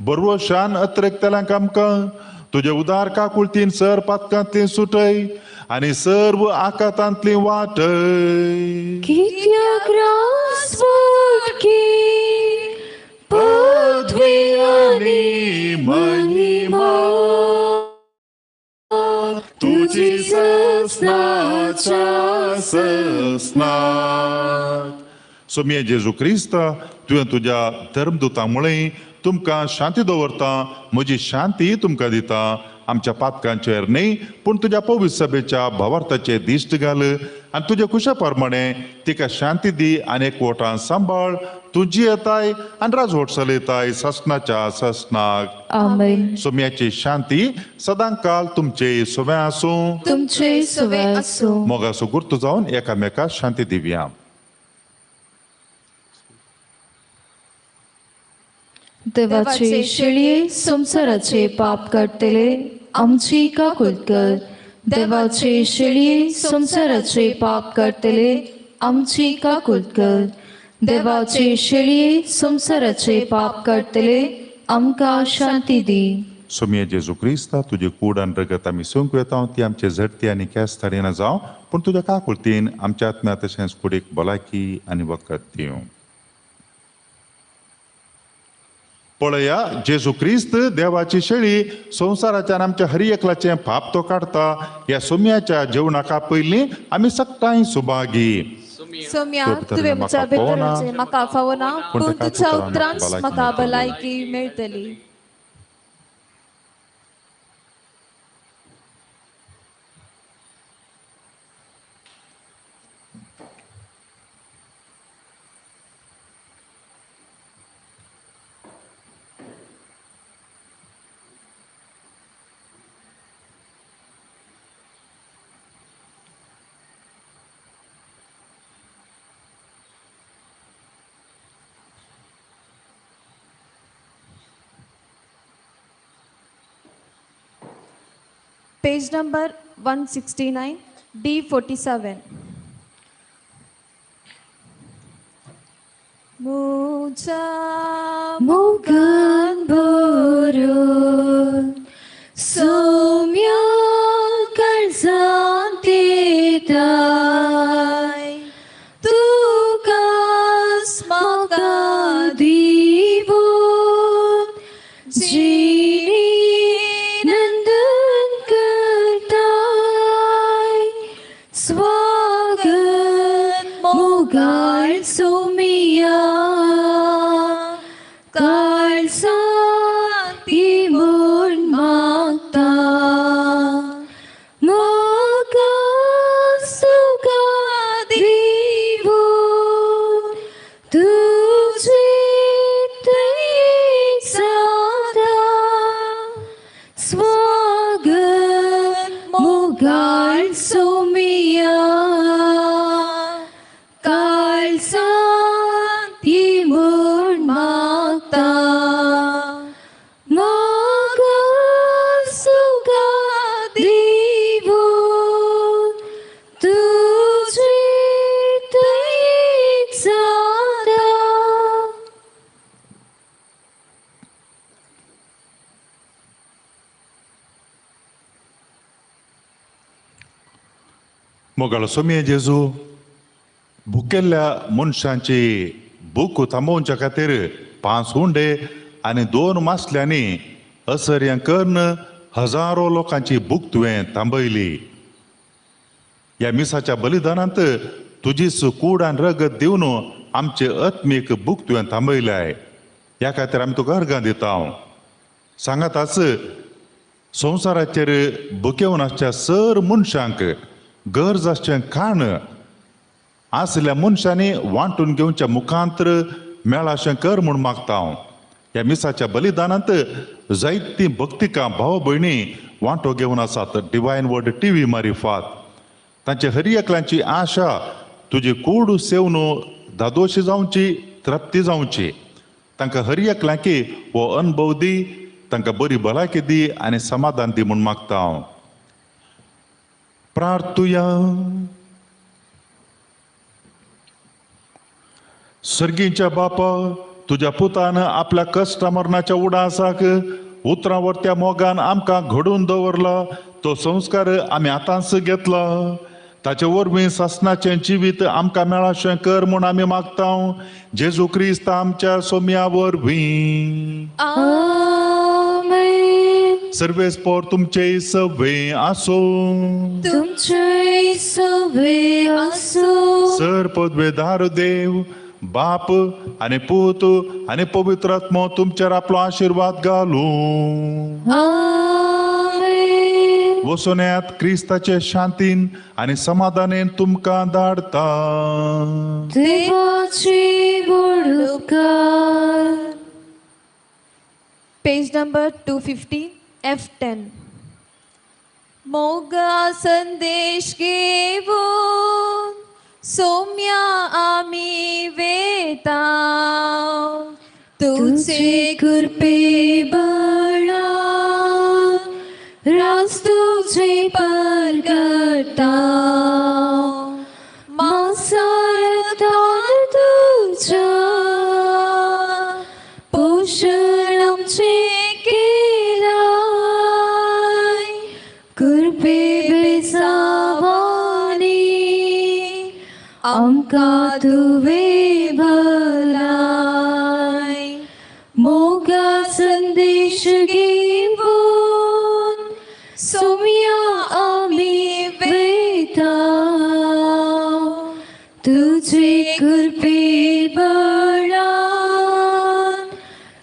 बरवो शान अत्रेकतल्यांक आमकां तुजे उदार काकुळतीन सर पातकांतली सुटय आनी सर्व आकातांतली वाटय. कित्याक रास वाटकी पदवी आनी महिमा तुजी ससनाच्या ससनात. सोमये जेजू क्रिस्ता, तुवें तुज्या धर्मदुता मुळे तुमकां शांती दवरता, म्हजी शांती तुमकां दिता. आमच्या पातकांचेर न्हय पूण तुज्या पवित्र सभेच्या भावार्थाचे दिश्ट घाल आनी तुज्या खुशा प्रमाणे तिका शांती दी आनी एकवटान सांबाळ. तुजी येताय आनी राजवट चलयताय ससनाच्या ससनाक. आमेन. सोम्याची शांती सदांकाल तुमचे सोवे आसूं, तुमचे सुवे आसूं. मोगाचो गुर्त जावन एकामेका शांती दिवया. देवाचे शेळये संवसाराचे पाप काडटले आमची काकूत कर. देवाचे शेळये संवसाराचे पाप काडटले आमची काकूत कर. देवाचे शेळये संवसाराचे पाप काडटले आमकां शांती दी. सोमया जेजू क्रिस्ता तुजे कूड आनी रगत आमी संक वेता ती आमचे झडती आनी केस थाडिना जावं, पूण तुज्या काकुळतीन आमच्या आत्म्या तशेंच कुडीक भलायकी आनी वखद दिवं. पळया जेजू क्रिस्त देवाची शेळी संवसाराच्यान आमच्या हर एकल्याचें पाप तो काडता. ह्या सोम्याच्या जेवणाका पयलीं आमी सगटांय सुभागी. सोम्या तुवें म्हज्या भितर म्हाका फावना, पूण तुज्या उतरांच म्हाका भलायकी मेळटली. Page number 169, D47. Muja Mugan Boru Somya Karzante Dai Tukas Makadivo Jini Nandan Kartai Swagat Mogal Somya Kalsanti Mun Magta Maka Suka Divo Tujhe Sada Swagat Mogal Somya Kalsanti Mun Magta Maka Suka Divo Tujhe Sada. मोगाळ सोमये जेजू भुकेल्ल्या मनशांची भूक थांबोवच्या खातीर 5 हुंडे आनी 2 मासल्यांनी असर्यां करून हजारो लोकांची भूक तुवें थांबयली. ह्या मिसाच्या बलिदानांत तुजीच कूड आनी रगत दिवन आमचे आत्मीक भूक तुवें थांबयल्याय. ह्या खातीर आमी तुका अर्गां दिता. सांगाताच संवसाराचेर भुकेवन आसच्या सर मनशांक गरज आसचें खाण आसल्या मनशांनी वांटून घेवच्या मुखांतर मेळाशें कर म्हूण मागता हांव. ह्या मिसाच्या बलिदानांत जायतीं भक्तिकां भाव भयणी वांटो घेवन आसात. डिवायन वर्ड टी व्ही मारिफात तांचे हर एकल्यांची आशा तुजी कूड सेवन धादोशी जावची, तृप्ती जावची. तांकां हर एकल्यांकी हो अनुभव दी, तांकां बरी भलायकी दी आनी समाधान दी म्हूण मागता हांव. प्रार्थुया. सर्गीच्या बापा तुज्या पुतान आपल्या कश्ट मरणाच्या उडासाक उतरां वरत्या मोगान आमकां घडोवन दवरला. तो संस्कार आमी आतांच घेतला. ताचे वरवीं सासनाचें जिवीत आमकां मेळाशें कर म्हूण आमी मागता. जेजू क्रिस्त आमच्या सोम्या वरवीं. आमेन. सर्वेस्पोर तुमचे सवे आसूं. तुमचे सवे आसूं. सर पदवेदार देव बाप आनी पूत आनी पवित्र आत्मो तुमचेर आपलो आशिर्वाद घालूं. आमेन. वसोन्यात क्रिस्ताचे शांतीन आनी समाधानेन तुमकां धाडता. देवाची व्हडूकार. Page number 215, F10. मोगा संदेश घेवन सोम्या आमी वेता तुझे कृपे बळा रास तुझे परगटा मासारतान तुझ्या कृपे बेसावानी आमकां तुवें भलाय मोगा संदेश घेवन सोम्या आमी वेता तुझे कृपे बळान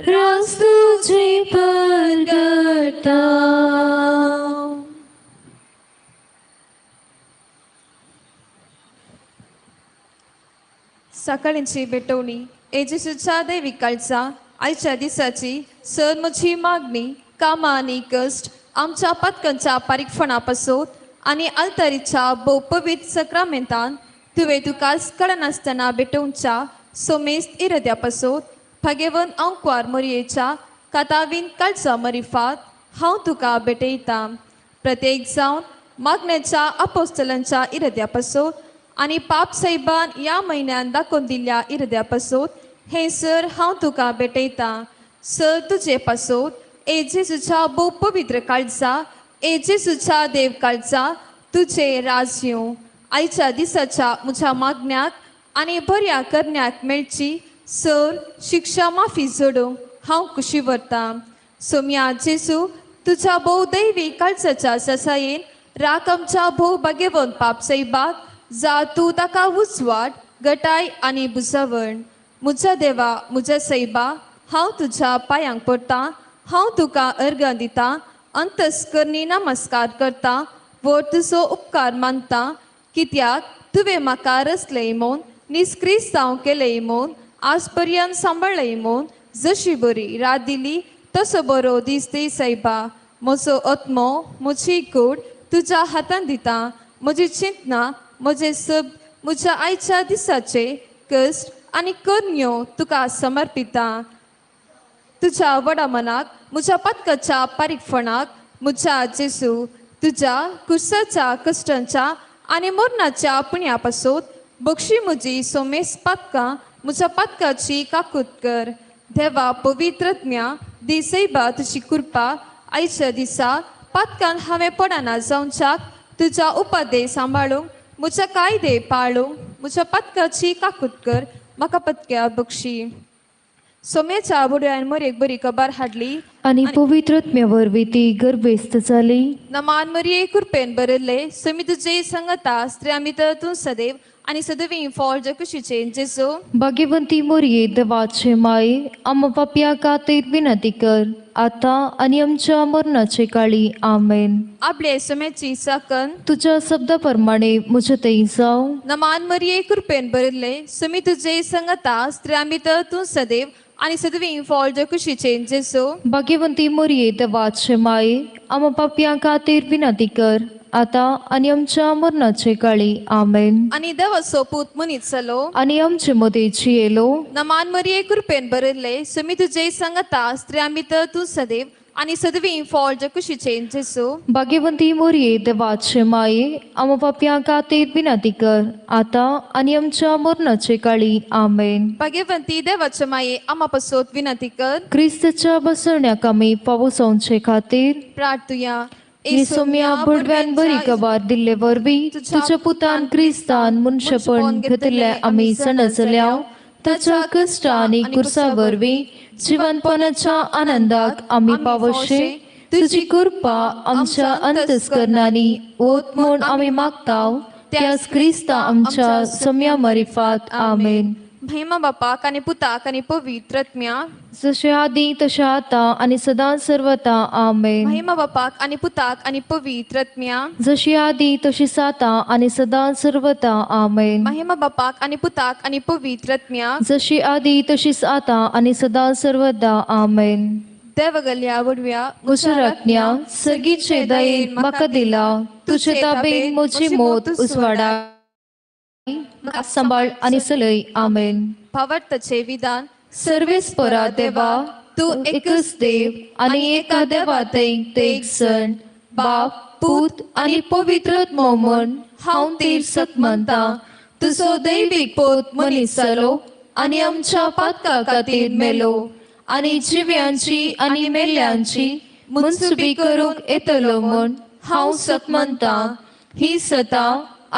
रास तुझे परगटा. सकाळींची भेटवणी येजेसूच्या दैवी काळचा आयच्या दिसाची सर म्हजी मागणी कामां आनी कश्ट आमच्या पातकांच्या पारीकपणा पासत आनी आल्तारीच्या भोव पवित्र सक्रामेंतान तुवें तुका कळनासतना भेटोवच्या सोमेस्त इरद्या पासत भागेवन अंकवार मोरयेच्या कातावीन काळचा मरिफात हांव तुका भेटयतां. प्रत्येक जावन मागण्याच्या अपोस्तलांच्या इरद्या पासत आनी पाप साहेबान ह्या म्हयन्यान दाखोवन दिल्ल्या इरद्या पासत हें सर हांव तुका भेटयतां. सर तुजे पासत ए जेजूच्या भोव पवित्र काळजा ए जेजूच्या देव काळजा तुजें राज येवं. आयच्या दिसाच्या म्हज्या मागण्याक आनी बऱ्या करण्याक मेळची सर शिक्षा माफी जोडूंक हांव खुशी व्हरतां. सोम्या जेजू तुज्या भोव दैवी काळजाच्या ससायेन राख आमच्या भोव भागेवन पाप साहेबाक जा तूं ताका उजवाड गटाय आनी बुजावण. म्हज्या देवा म्हज्या सैबा हांव तुज्या पांयांक पडटां हांव तुका अर्गां दितां अंतस्करणी नमस्कार करतां व्हड तुजो उपकार मानता कित्याक तुवें म्हाका रचलें म्हूण निस्क्रिस्तांव केलें म्हूण आज पर्यंत सांबाळ्ळें म्हूण जशी बरी रात दिली तसो बरो दीस दी सैबा. म्हजो आत्मो म्हजी कूड तुज्या हातान दिता म्हजी चिंतना म्हजें सब म्हज्या आयच्या दिसाचे कश्ट आनी करण्यो तुका समर्पिता. तुज्या व्हडा मनाक म्हज्या पातकाच्या पारीकपणाक म्हज्या जेजू तुज्या कुर्साच्या कश्टांच्या आनी मरणाच्या पुण्या पासत बक्षी म्हजी सोमेस पातकां म्हज्या पातकाची काकूत कर. देवा पवित्रज्ञा दी सैबा तुजी कृपा आयच्या दिसा पातकान हांवें पडना जावच्याक तुज्या उपादे सांबाळूंक म्हज्या कायदे पाळूंक म्हज्या पातकाची काकूत कर म्हाका पत्क्या बक्षी. सोम्याच्या बुडव्यान मरयेक बरी खबर हाडली आनी पवित्रत्म्या वरवीं ती गर्भेस्त जाली. नमान मरये कृपेन बरयल्ले सोमी तुजे संगता स्त्रियां भितर तूं सदैव आनी सदैव फळ जकुशीचे जेजू. भाग्यवंती मोरये देवाचे माये आमा पापया खातीर विनंती कर आतां आनी आमच्या मरणाचे काळी. आमेन. आपले सोम्याची साकन तुज्या शब्दा प्रमाणे म्हजे थंय जावं. नमान मरये कृपेन बरयल्ले सोमी तुजे संगता स्त्रियां भितर तूं सदैव आनी सदैव फळ जकुशीचे जेजू. भाग्यवंती मोरये देवाचे माये आमा पापया खातीर विनंती कर आतां आनी आमच्या मरणाचे काळी. आमेन. आनी देवाचो पूत मनीस जालो आनी आमचे मदें जियेलो. नमान मरये कृपेन बरयल्ले सोमी तुजे संगता स्त्रियां भितर तूं सदैव आनी सदैव फळ जकुशीचे जेजू. भाग्यवंती मोरये देवाचे माये आमा पापया खातीर विनंती कर आतां आनी आमच्या मरणाचे काळी. आमेन. भाग्यवंती देवाचे माये आमा पासत विनंती कर. क्रिस्ताच्या बसवण्याक आमी फावो जावचे खातीर प्रार्थुया. सोम्या बुडव्यान बरी खबर दिल्ले वरवीं तुज्या पुतान क्रिस्तान मनशेपण घेतिल्लें आमी सणजल्या ताच्या कश्ट आनी कुर्सा वरवीं जिवनपणाच्या आनंदाक आमी पावशे. तुजी कृपा आमच्या अंतस्करणांनी ओत म्हूण आमी मागता त्याच क्रिस्ता आमच्या सोम्या मरिफात. आमेन. महिमा बापाक आनी पुताक आनी पवित्र आत्म्या जशें आदी तशें आतां आनी सदां सर्वता. आमेन. महिमा बापाक आनी पुताक आनी पवित्र आत्म्या जशी आदी तशी आतां आनी सदां सर्वता. आमेन. महिमा बापाक आनी पुताक आनी पवित्र आत्म्या जशी आदी तशी आतां आनी सदां सर्वदा. आमेन. देवगल्या वडव्या म्हज्या राज्ञा सर्गीचे दयेन म्हाका दिला तुजे ताबेन म्हजी मोत उजवाडा सांबाळ आनी सलय. आमेन. भावार्थाचे विधान. सर्वेस्परा देवा तूं एकच देव आनी एका देवातय ते एक सण बाप पूत आनी पवित्र आत्मो म्हूण हांव तीर्सक मानता. तुजो दैवीक पोत मनीस जालो आनी आमच्या पातका खातीर मेलो आनी जिव्यांची आनी मेल्ल्यांची मुनसुबी करूंक येतलो म्हूण हांव सकमनता ही सता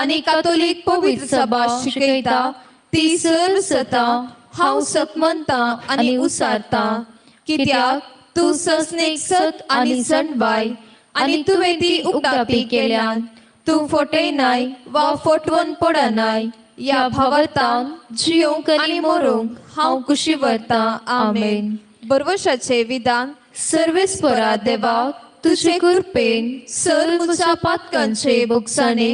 आनी कातोलीक पवित्र सभा शिकयता ती सर्व सता हांव सकमनता आनी उसारता कित्याक तूं ससनेक सत आनी सणबाय आनी तुवें ती उक्तापी केल्यान तूं फटयनाय वा फटवून पडनाय ह्या भावार्थान जियोंक आनी मरूंक हांव कुशी व्हरतां. आमेन. बरवशाचें विधान. सर्वेस्परा देवा तुजे कृपेन सर्व म्हज्या पातकांचे भोगसाणे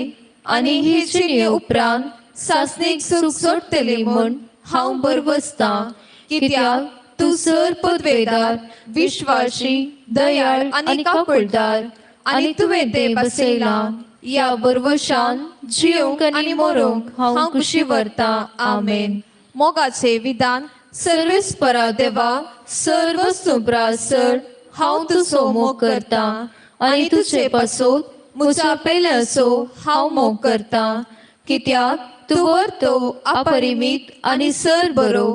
आनी हे जिणे उपरांत सासणीक सूख सोडटली म्हूण हांव बरवसतां कित्याक तूं सर पदवेदार विश्वासी दयाळ आनी काकुळदार आनी तुवें तें बसयलां ह्या बरवशान जियोंक आनी मरूंक हांव कुशी व्हरतां. आमेन. मोगाचें विधान. सर्वेस्परा देवा सर्व सुब्रासर हांव तुजो मोग करतां आनी तुजे पासून म्हज्या पेल्याचो हांव मोग करतां कित्याक तूं व्हरतो अपरिमीत आनी सर बरो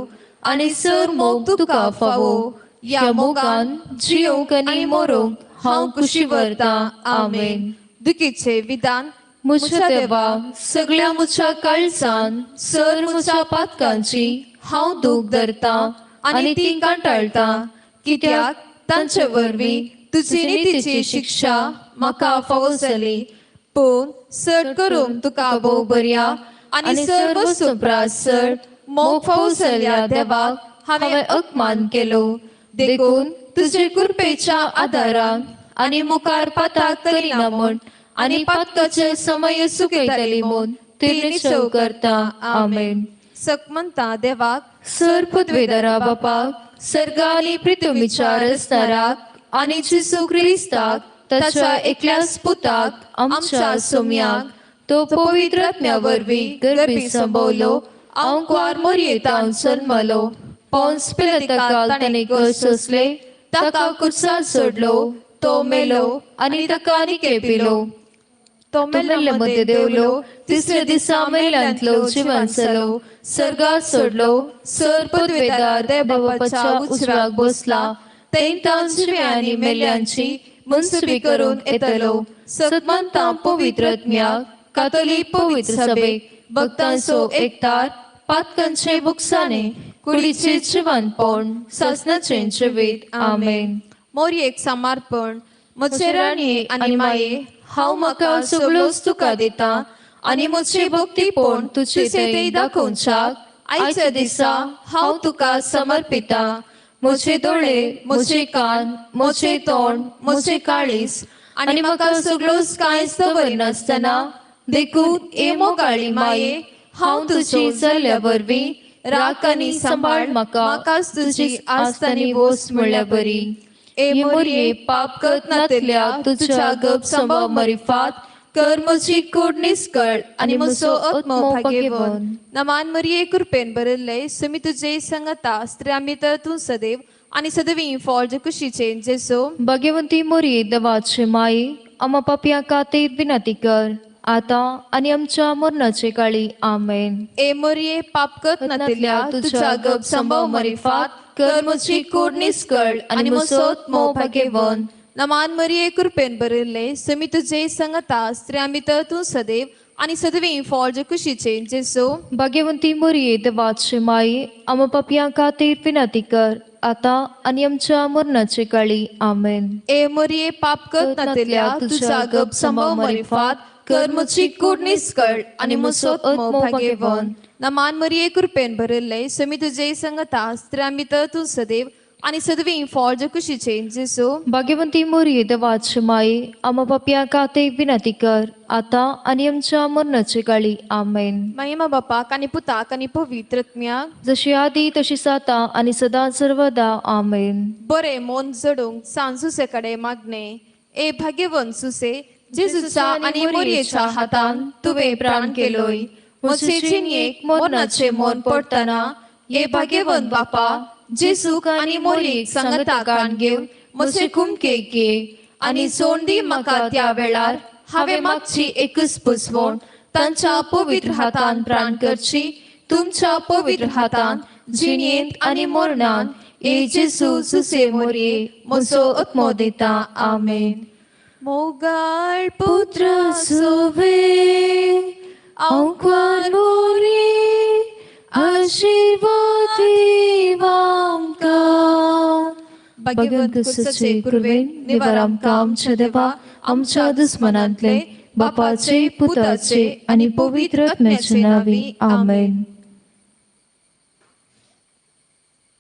आनी सर मोग तुका फावो ह्या मोगान जियोंक आनी मरूंक हांव कुशी व्हरतां. आमेन. दुखीचें विधान. म्हज्या देवा सगळ्या म्हज्या काळजान सर म्हज्या पातकांची हांव दूख धरतां आनी ती कंटाळटां कित्याक तांचे वरवीं तुजी नितीची शिक्षा म्हाका फावो जाली पूण चड करूंक तुका भोव बऱ्या आनी सर्व सुप्रासर मोग फावो जाल्ल्या देवाक हांवें अपमान केलो देखून तुजे कृपेच्या आदारान आनी मुखार पाताक करिना म्हूण आनी पातकाचे समय सुकयतली म्हूण ती निश्चव करता. आमेन. सकमंता देवाक सर पदवेदारा बापाक सर्गा आनी पृथ्वीच्या रसणाराक आनी जेजू क्रिस्ताक ताच्या एकल्याच पुताक आमच्या सोम्याक तो पवित्र आत्म्या वरवीं गर्भी संभवलो आंकवार मोरयेतान जल्मलो पोन्स पिलाताकाल ताणें कश्ट सोंसले ताका कुर्सार सोडलो तो मेलो आनी ताका निके पिलो तो मेल्ले मदें देंवलो तिसऱ्या दिसा मेल्ल्यांतलो जिवन जालो सर्गार सोडलो सर पदवेदार देवबापाच्या उजव्याक बसला तेंतां जिव्या आनी मेल्ल्यांची मनसुबी करून येतलो सतमंतां पवित्र आत्म्याक कातोलीक पवित्र सभेक भक्तांचो एकतार पातकांचे बुकसाणे कुडीचे जिवनपण सासणाचें जिवीत. आमेन. मोरयेक समर्पण. म्हजे राणये आनी माये हांव म्हाका सगळोच तुका दिता आनी म्हजे भक्तीपण तुजे थंय दाखोवच्याक आयच्या दिसा हांव तुका समर्पिता. म्हजे दोळे म्हजे कान म्हजे तोंड म्हजे काळीज आनी म्हाका सगळोच कांयच दवरिनासतना देखून ए मोगाळी माये हांव तुजी जाल्ल्या वरवीं राख आनी सांबाळ म्हाका म्हाकाच तुजी आस्त आनी वोस म्हळ्यार बरी. ए ए मोरये पाप करत नातल्या तुझ्या गप संभव मरिफात कर म्हजी कूड निस्कळ आनी म्हजो आत्मो भागेवन. नमान मरिये कृपेन भरिल्ले सुमी तुजे संगता स्त्रियां भितर तूं सदैव आनी सदवी फळ जे कुशीचे जेजू. भाग्यवंती मोरये देवाचे माये आमा पापयां खातीर विनंती कर आतां आनी आमच्या मरणाचे काळी. आमेन. ए मोरये पाप करत नातल्या तुझ्या गप संभव मरिफात कर म्हजी कूड निस्कळ आनी म्हजो आत्मो भागेवन. नमान मरिये कृपेन भरिल्ले सुमी तुजे संगता स्त्रियां भितर तूं सदैव आनी सदवी फळ जे कुशीचे जेजू. भाग्यवंती मोरये देवाचे माये आमा पापयां खातीर विनंती कर आतां आनी आमच्या मरणाचे काळी. आमेन. ए मोरये पाप करत नातल्या तुझ्या गप संभव मरिफात कर म्हजी कूड निस्कळ आनी म्हजो आत्मो भागेवन. नमान मरिये कृपेन भरिल्ले सुमी तुजे संगता स्त्रियां भितर तूं सदैव आनी सदवी फळ जे कुशीचे जेजू. भाग्यवंती मोरये देवाचे माये आमा पापयां खातीर विनंती कर आतां आनी आमच्या मरणाचे काळी. आमेन. महिमा बापाक आनी पुताक आनी पवित्र आत्म्याक जशी आदी तशी जाता आनी सदां सर्वदा. आमेन. बरें मन जडूंक सान सुसे कडेन मागणें. ए भाग्यवंत सुसे जेजूच्या आनी मोरयेच्या हातान तुवें प्राण केलोय म्हजे जिणयेक मरणाचें मन पडटना हे भाग्यवंत बापा जेजूक आनी मोरयेक सांगता काण घेवन म्हजे कुमकेक घे आनी सोड दी म्हाका त्या वेळार हांवें मागची एकच पुजवण तांच्या पवित्र हातान प्राण करची तुमच्या पवित्र हातान जिणयेंत आनी मरणान ए जेजू सुसे मोरये म्हजो आत्मो दिता. आमेन. मोगाळ पुत्र सुवे आंकवार मोरी आशीर्वाद आमकां. भगवंत सचे कुर्वेन निवार आमकां आमच्या देवा आमच्या दुस्मनांतले बापाचे पुताचे आनी पवित्र आत्म्याचे नांवी आमेन.